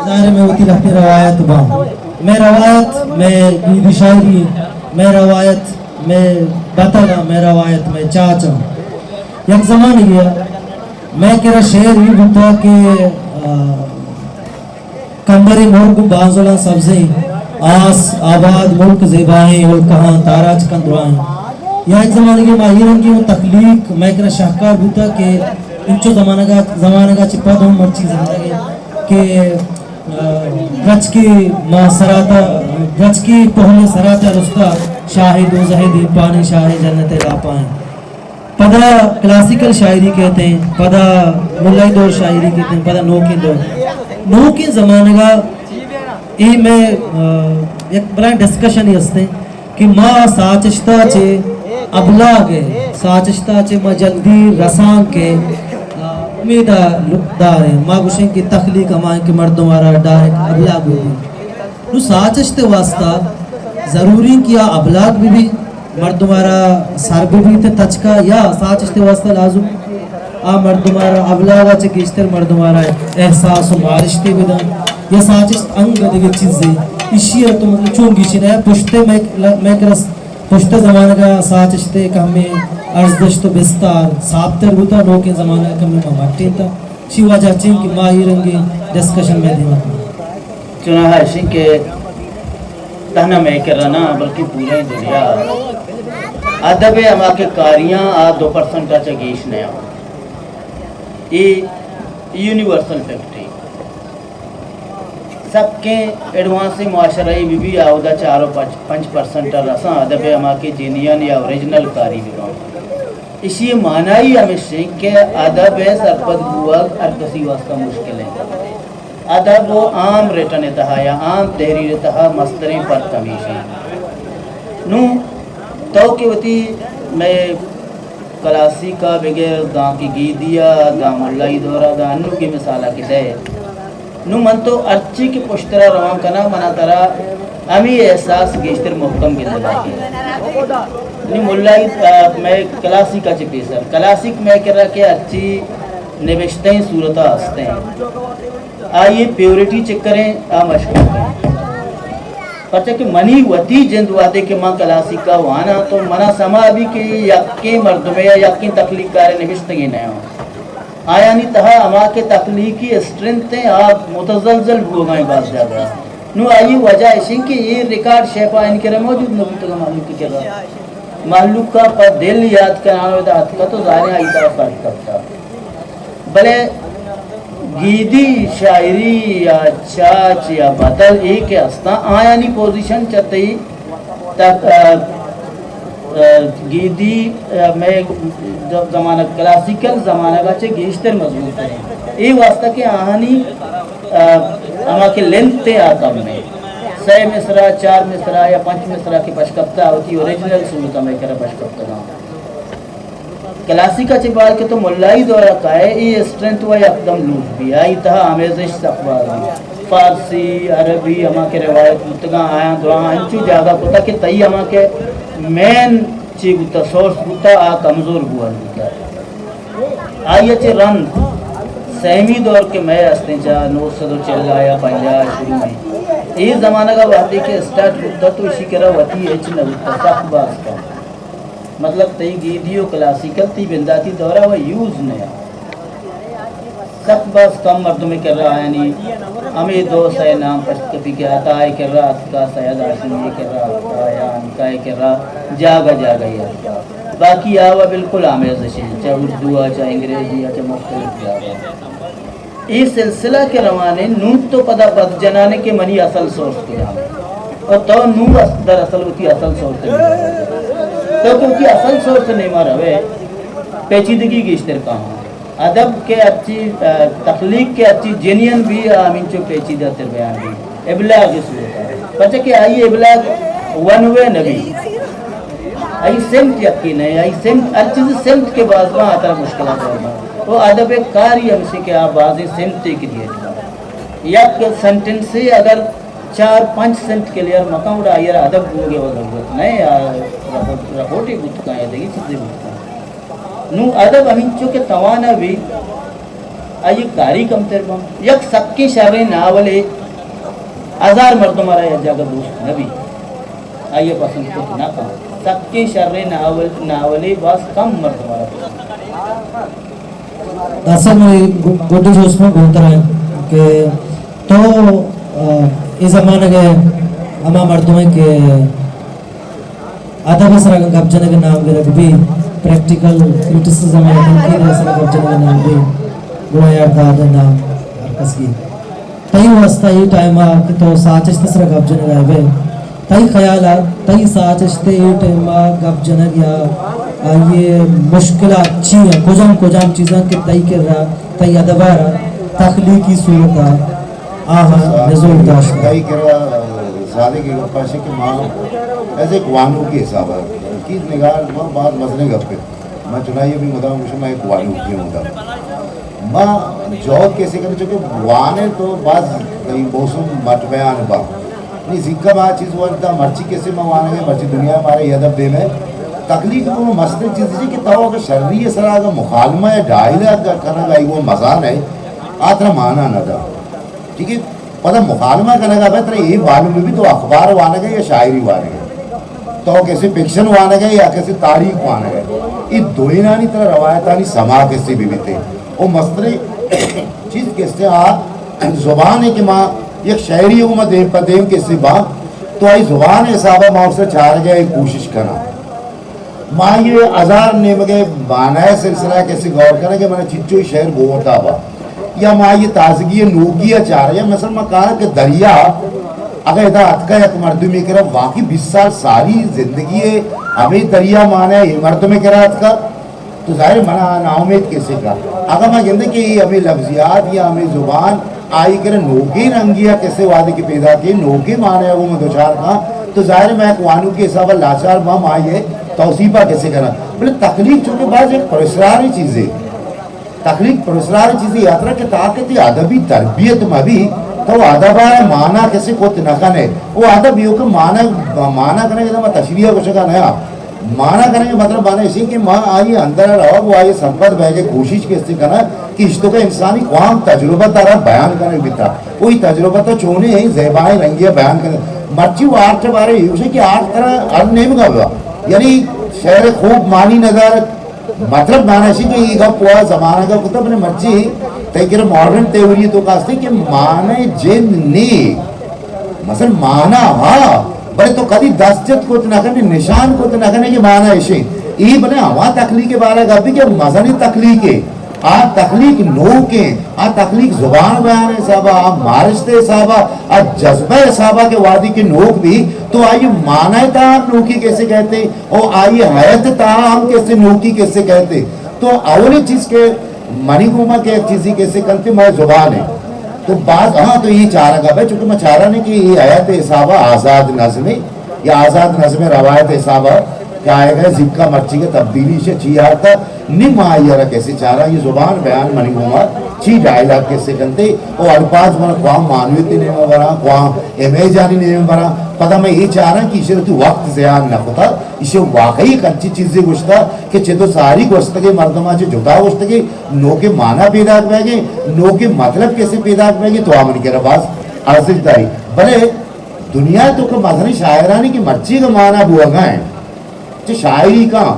ظاہر ہے میں وتی لہتیں روایت باں۔ میں روایت، میں گیدی شاعری، میں روایت، میں بتل، میں روایت، میں چاچ۔ یک زمانے گیا، میں کرا شعر یہ بوتا کہ، آ، کمبریں مرگ و بانزلاں سبزیں، آس آباد ملک زیبائیں، الکہاں تاراج کن دراہیں۔ یا یک زمانگے ما اے رنگیں و تخلیق مئے کرا شاہکار بوتا کہ انچو زمانگا، زمانگا چہ پد ہم مرچی زندگیں کہ، آ، درچکے ما سراتا، درچکے پہلے سراتا رستا، شاہ دوزہ دیمپانی، شاہ جنت لاپائیں۔ پدا کلاسیکل شاعری کہتے ہیں، پدا ملائی دور شاعری کہتے ہیں، پدا نوکیں دور۔ نوکیں زمانگا اے میں، آ، یک بلائیں ڈسکشن ہی ہستے کہ ما ساچشتا چے ابلاغ ہے، ساچشتا چے ما جلدی رسان کے، آ، امیدہ دار ہیں۔ ما گوشیں کہ تخلیق ہمائیں کہ مردم آرا ڈائریکٹ ابلاغ ہوتی۔ نو ساچشت واسطہ ضروری کہ آ ابلاغ بھی بھی مردم آرا سر بہ بیت تچکا، یا ساچشت واسطہ لازم آ مردم آرا ابلاغا چہ گیشتر مردم آرا احساس و مارشتے بدن، یا ساچشت انگہ دگہ چیزے۔ اشی ء تو مطلب چون گیشی نہ پشت مئے، مئے کرا پشت زمانگا ساچشتے کہ ہمیں ارزشت و بستار ساپتر بوتا، نوکیں زمانگا کمیں ما مٹیتا۔ چی وجہ چین کہ ما اے رنگیں ڈسکشن میں دیما کنیں؟ چوناہا اشیں کہ تہنا مئے کرا نہ، بلکہ پوریں دنیا ادب ء ہما کہ کاریاں آ دو پرسنٹ ء چہ گیش نہ آں۔ اے یونیورسل فیکٹ ہے۔ سکیں ایڈوانس معاشرہ ای بی بی آودا چار و پنچ، پنچ پرسنٹ ء رساں ادب ء ہما کہ جینین یا اوریجنل کاری بکاں۔ اشی معنی ہمیش انت کہ ادب ء سرپد بوگ ہر کسی واسطہ مشکل انت۔ ادب و عام رٹن ء تہا یا عام تحریر ء تہا مستریں فرق ہمیش انت۔ نوں تو کہ وتی مئے کلاسیک ء بگر داں کہ گیدی ء داں ملائی دور ء داں انوگیں مثال ء کہ دئے، نوں من تو ہرچی کہ پشترا روان کناں، منا ترا ہمے احساس گیشتر محکم گندگ ء کیت۔ نی ملائی، آ، مئے کلاسیک ء چہ پیسر، کلاسیک مئے کرا کہ ہرچی نبشتہیں صورت ء ہستیں، آئی پیورٹی چکریں، آ مشکوک ہیں۔ پرچہ کہ منی وتی جند وہدے کہ من کلاسیک ء واناں تو منا سما بی کہ یکیں مردمے یا یکیں تخلیق کارے نبشتگیں نہ آں۔ آیانی تہا ہما کہ تخلیقی اسٹرنتھ ہیں، آ متزلزل بوگائیں باز زیادہ۔ نو آئی وجہ اشیں کہ اے ریکارڈ شیپا ان کرا موجود نہ بوتگا مہلوک کرا۔ مہلوک کا پہ دل یاد کنان و ادا اتکا تو ظاہریں آئی طرف فرق کرتا۔ بلے گیدی شاعری یا چاچ یا بتل اے کہ ہستاں، آیانی پوزیشن چہ تئی تک، آ، آ، گیدی، آ، مئے زمانگ، کلاسیکل زمانگ ء چہ گیشتر مضبوط ہیں۔ اے واسطہ کہ آہانی، آ، ہما کہ لینتھ ء آ کم ہیں۔ سئے مصرع، چار مصرع یا پنچ مصرع کہ پشکپتہ، وتی اوریجنل صورت ء مئے کرا پشکپتگاں۔ کلاسیک ءَ چہ بعد کہ تو ملائی دور ءَ کائے، اے اسٹرینتھ ءَ یکدم لوز بی، آئی تہا آمیزش سک باز بی۔ فارسی، عربی، ہما کہ روایت بوتگاں، آیاں دراہاں انچو جاگہ کتا کہ تئی ہما کہ مین چی بوتا، سورس بوتا، آ کمزور بوان بوتا۔ آئی ءَ چہ رند سیمی دور کہ مئے ہستیں، چہ نو سد و چل ءَ یا پنجاہ ءَ شروع بی، اے زمانگ ءَ وہدے کہ اسٹارٹ بوتا تو اشی کرا وتی ہچ نہ بوتا، سک باز کم۔ مطلب، تئی گیدی و کلاسیکل تئی بنداتی دورا و یوز نیا۔ سک باز کم مردمے کرا آیانی ہمے دو سئے نام پشت کپی کہ عطا ءِ کرا اتکا، سید ہاشمی ءِ کرا اتکا، یا انکا ءِ کرا جاگہ جاگہ ءَ اتکا۔ باقی آ و بالکل آمیزش انت، چہ اردو ءَ، چہ انگریزی ءَ، چہ مختلف جاگہ۔ اے سلسلہ کہ روان انت، نوں تو پدا پد جنانے کہ منی اصل سورس کجام انت۔ و تو نوں اس-، دراصل وتی اصل سورس ءِ نیما روئے۔ تو کہ وتی اصل سورس ءِ نیما روئے، پیچیدگی گیشتر کاہاں۔ ادب کہ ہرچی، آ، تخلیق کہ ہرچی جنین بی، آ ہمینچو پیچیدہ تر بیان بی۔ ابلاغ ءِ صورت ءَ۔ پرچہ کہ آئی ءِ ابلاغ ون وے نہ بی۔ آئی سمت یکے نہ، آئی سمت، ہر چیز سمت کہ باز باں، آ ترا مشکلات باں۔ و ادب ءِ کاری ہمشی کہ آ بازیں سمتے کہ دیت۔ یک سنٹنسے اگر چار پنچ سمت کلیئر مکن، گڑا آئی ءَ را ادب بوگ ءِ ضرورت نہ، آ رپورٹ، رپورٹے بوت کن یا دگہ چیزے بوت کن۔ نوں ادب ہمینچو کہ توانا بی، آئی کاری کمتر باں۔ یک سکیں شریں ناولے ہزار مردم ءَ را یک جاگہ دوست نہ بی، آئی ءَ پسند کت نہ کن۔ سکیں شریں ناول، ناولے باز کم مردم ءَ را پسند۔ داسا منی گڈی جست من گوں ترا کہ تو، آ، اے زمانگ ءِ ہما مردم ئے کہ ادب ءِ سرا گپ جنگ ءِ نام گرگ بی، پریکٹیکل کریٹیسزم یا تنقید ءِ سرا گپ جنگ ءِ نام بی، گڑا یار داد ءِ نام ہر کس گی۔ تئی واسطہ اے ٹائم ءَ کہ تو ساچشت ءِ سرا گپ جنگ ءَ بئے، تئی خیال ءَ تئی ساچشت ءِ اے ٹائم ءَ گپ جنگ یا آئی ءِ مشکلات چی اَنت؟ کجام کجام چیزاں کہ تئی کرا، تئی ادب ءَ را تخلیقی صورت ءَ آہاں نزور داشت؟ تئی کرا سادگی گپ اش کہ ما ایز اے وانوکے حساب ءَ، تنقید نگار ما باز مزنیں گپ اِنت۔ من چنائی ءَ بھی مدام گوشاں، من یک وانوکے آں مدام۔ ما جہد کسے کنیں، چونکہ وانے تو باز تئی موسم مٹ بیان با۔ نی زیکا ما چیز ورتا مرچی کسے ما وانگے، مرچی دنیا مارے یہ ادب دینے۔ تخلیق کو مستر چیز جی کہ تو اگر شری سرا اگر مکالمہ یا ڈائیلاگ کنگا ای وہ مزہ نہیں، آ ترا مانا نہ دا۔ ٹھیک ہے؟ پدا مکالمہ کنگا بہ ترا اے معلوم بہ بی تو اخبار وانگ ئے یا شاعری وانگ ئے، تو کسے فکشن وانگ ئے یا کسے تاریخ وانگ ئے، اے دوئینانی ترا روایتانی سما کسے بہ بیتے۔ او مستریں چیز کسے آ زبان ہے کہ ما یک شاعری ہوں ما دیم پہ دیم کسے با تو آئی زبان حسابا ما اسے چارگ ئے کوشش کنا۔ ما یہ ہزار نیمگے معنی سلسلہ کسے غور کریں کہ من چچو شعر گوتا با، یا ما یہ تازگی نوگی چار، یا مثلا ما کہا کہ دریا اگر ادا اتکا یک مردمی کرا واقعی بیست سال ساری زندگی ہے، ہمیں دریا معنی یہ مردم کرا اتکا، تو ظاہر ہے منا ناامید کسے کا۔ اگر ما گندے کہ یہ ہمیں لفظیات یا ہمیں زبان آئی کرا نوکیں رنگی ء کسے وہدے کہ پیدا کیں، نوکیں معنی ء گوں من دوچار کاں، تو ظاہر ہے من یک وانوکے حساب ء لاچار باں، من آئی ء توسیپ ء کسے کناں۔ بلے تخلیق چونکہ باز یک پراسراریں چیزے، تخلیق پراسراریں چیزے، یاترا کہ تاکہ تئی ادبی تربیت مہ بی، تو ادب ء مانا کسے کت نہ کن ئے۔ او ادب ایوک مانا، مانا کنگ ء ما تشریح ء گوشگ ء نیا۔ مانا کنگ ء مطلب مانا ایشی کہ ما آئی اندر ء روگ و آئی سرپد بئیگ ء کوشش کسے کنگ کہ اشتوک ء انسانی کوام تجربت ء را بیان کنگ بیتا۔ و ای تجربت ء چونیں زیبائیں رنگے ء بیان کنگ۔ مرچی و آرٹ ء بارے ایوشے کہ آرٹ ترا ہر نیمگا بیا۔ یعنی شعر خوب معنی ندارت۔ مطلب مانا ایشی کہ ای گپ و زمانگ ء کتا بلے مرچی تئی کرا ماڈرن تھیوری تو کاستے کہ مانا جند نی۔ مثلا مانا ہا، بلے تو کدی دست جت کت نہ کنے، نشان کت نہ کنے کہ مانا ایشیں۔ ای بلے ہما تخلیق بارے گپ کہ مزنی تخلیق ہے۔ آ تخلیق نوکیں، آ تخلیق زبان بیان حسابا، آ مارشت حسابا، آ جذبہ حسابا کہ وادی کے نوک بھی، تو آئی مانا تا ہم نوکی کسے کہتے، اور آئی حیات تا ہم کسے نوکی کسے کہتے۔ تو اولی چیز کہ منی گوما کہ یک چیزی کسے کنتے، مئے زبان ہے۔ تو باز، ہاں، تو یہ چارگا بے، چونکہ میں چارا نہیں کہ یہ حیات حسابا آزاد نظم ہے، یا آزاد نظم روایت حسابا کہ آئے گئے زکا مرچی کے تبدیلی سے چی آتا، نی ما آئی ءَ را کسے چاراں، اے زبان بیان منی گوما چی ڈائیلاگ کسے کنتے، او الفاظ من کواں مانویتی نیمہ براں، کواں امیجانی نیمہ براں، پدا من اے چاراں کہ ایشی وتی وقت زیان نہ کتا، ایشی واقعی انچی چیزے گوشتا کہ چہ تو ساری گوشتگے مردماں چہ جتا گوشتگے، نوکیں مانا پیداک بیگے، نوکیں مطلب کسے پیداک بیگے، تو آ منی کرا باز ارزش داری۔ بلے دنیا تو کہ مزنیں شاعرانی کہ مرچی کا مانا بوگا ہیں، چہ شاعری کاں،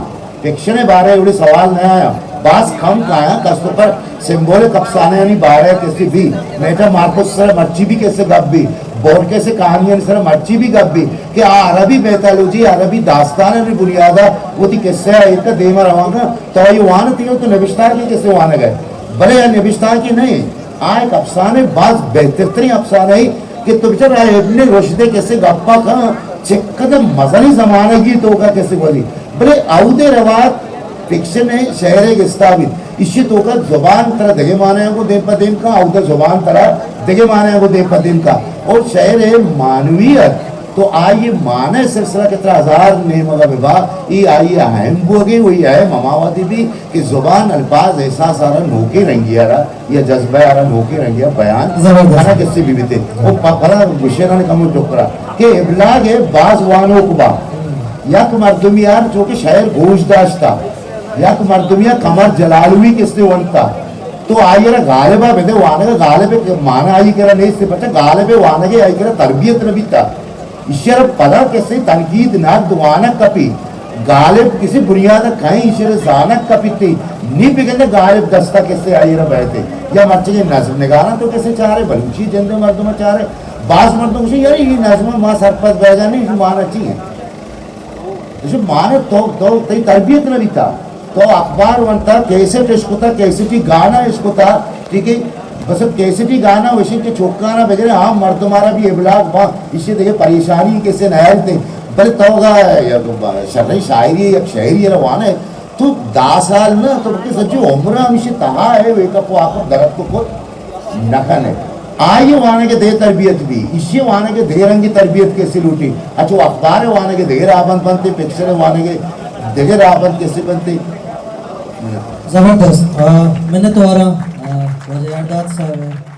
فکشن ءِ بارہ ءَ اوڑے سوال نہ آیا، باز کم کایاں، کس تو پر سمبولک افسانہانی بارہ ءَ کسے بی، میٹامارفوسس ءِ سرا مرچی بی کسے گپ بی، بورکس ءِ کہانیانی سرا مرچی بی گپ بی، کہ آ عربی میتالوجی، عربی داستانانی بنیاد ءَ وتی کسہ ءَ ایک دیما روان کن، تو اے وانتی تو نبشتانکے کسے وانگ ءَ، بلے آ نبشتانکے نہ انت، آ یک افسانے، باز بہترتریں افسانہ ءِ کہ تو بچار آ ابن رشد ءِ کسے گپا کن، چقدر مزنیں زمانگی توکا کسے گوزی۔ بلے اودے روات فکشن ءِ شعر ءِ گستا بیت۔ ایشی توکا زبان ترا دگہ معنیاں گوں دیم پہ دیم کا، اودے زبان ترا دگہ معنیاں گوں دیم پہ دیم کا۔ اور شعر ءِ معنویت تو آئی معنی سلسلہ کہ ترا ہزار نیمگا ببا، ای آئی اہم بوگے، وہی اہم ہما وہدی بی کہ زبان، الفاظ، احساس آرا نوکیں رنگی آرا یا جذبہ آرا نوکیں رنگی آ بیان زبردست۔ کنا کسی بھی بیتے۔ او پ-، پدا گوشے نہ کمو ٹکرا کہ ابلاغ ءِ باز وانوک با۔ یک مردمی آر چونکہ شعر گوش داشتا، یک مردمی آ قمر جلالوی کسے ونتا، تو آئی را غالبا بدے وانگا، غالب مانا آئی کرا نیست، پچا غالب وانگے آئی کرا تربیت نہ بیتا۔ ایشی ءَ را پدا کسے تنقید، نقد، وانگ کپی۔ غالب کسے بنیاد ءَ کئے، ایشی ءَ را زانگ کپیت۔ نی بگندے غالب دستا کسے آئی ءَ را بئیت۔ یا مرچی نظم نگاراں تو کسے چارے، بلوچی جند ءِ مردم چارے۔ باز مردم گوشی، یار، اے نظم ما سرپد بیگا نہیں، ایشی مانا چی ہے؟ ایشی مانا تو، تو، تئی تربیت نہ بیتا۔ تو اخبار ونتا، کیسٹ اشکتا، کیسٹی گانا اشکتا، ٹھیک ہے؟ بس اب کیسٹی گانا وشی کہ چوکانا بگرے، عام مردم آرا بھی ابلاغ با، ایشی دگہ پریشانی کسے نہ آئیتے۔ بلے تو گا یک شرعی شاعری، یک شاعری روانا ہے۔ تو دہ سال نہ، تو کہ سجی عمر ہمیشی تہا ہے، ویک اپ واک اپ درد کو کت۔ نہ کنے۔ آئی وانگ ءِ دگہ تربیت بی، ایشی وانگ ءِ دگہ رنگی تربیت کسے لوٹی۔ اچو اخبار وانگ ءِ دگہ راہ بند بنتے، پکچر وانگ ءِ دگہ راہ بند کسے بنتے۔ زبردست۔ آ، منت وارا، آ، واجہ یارداد صاحب۔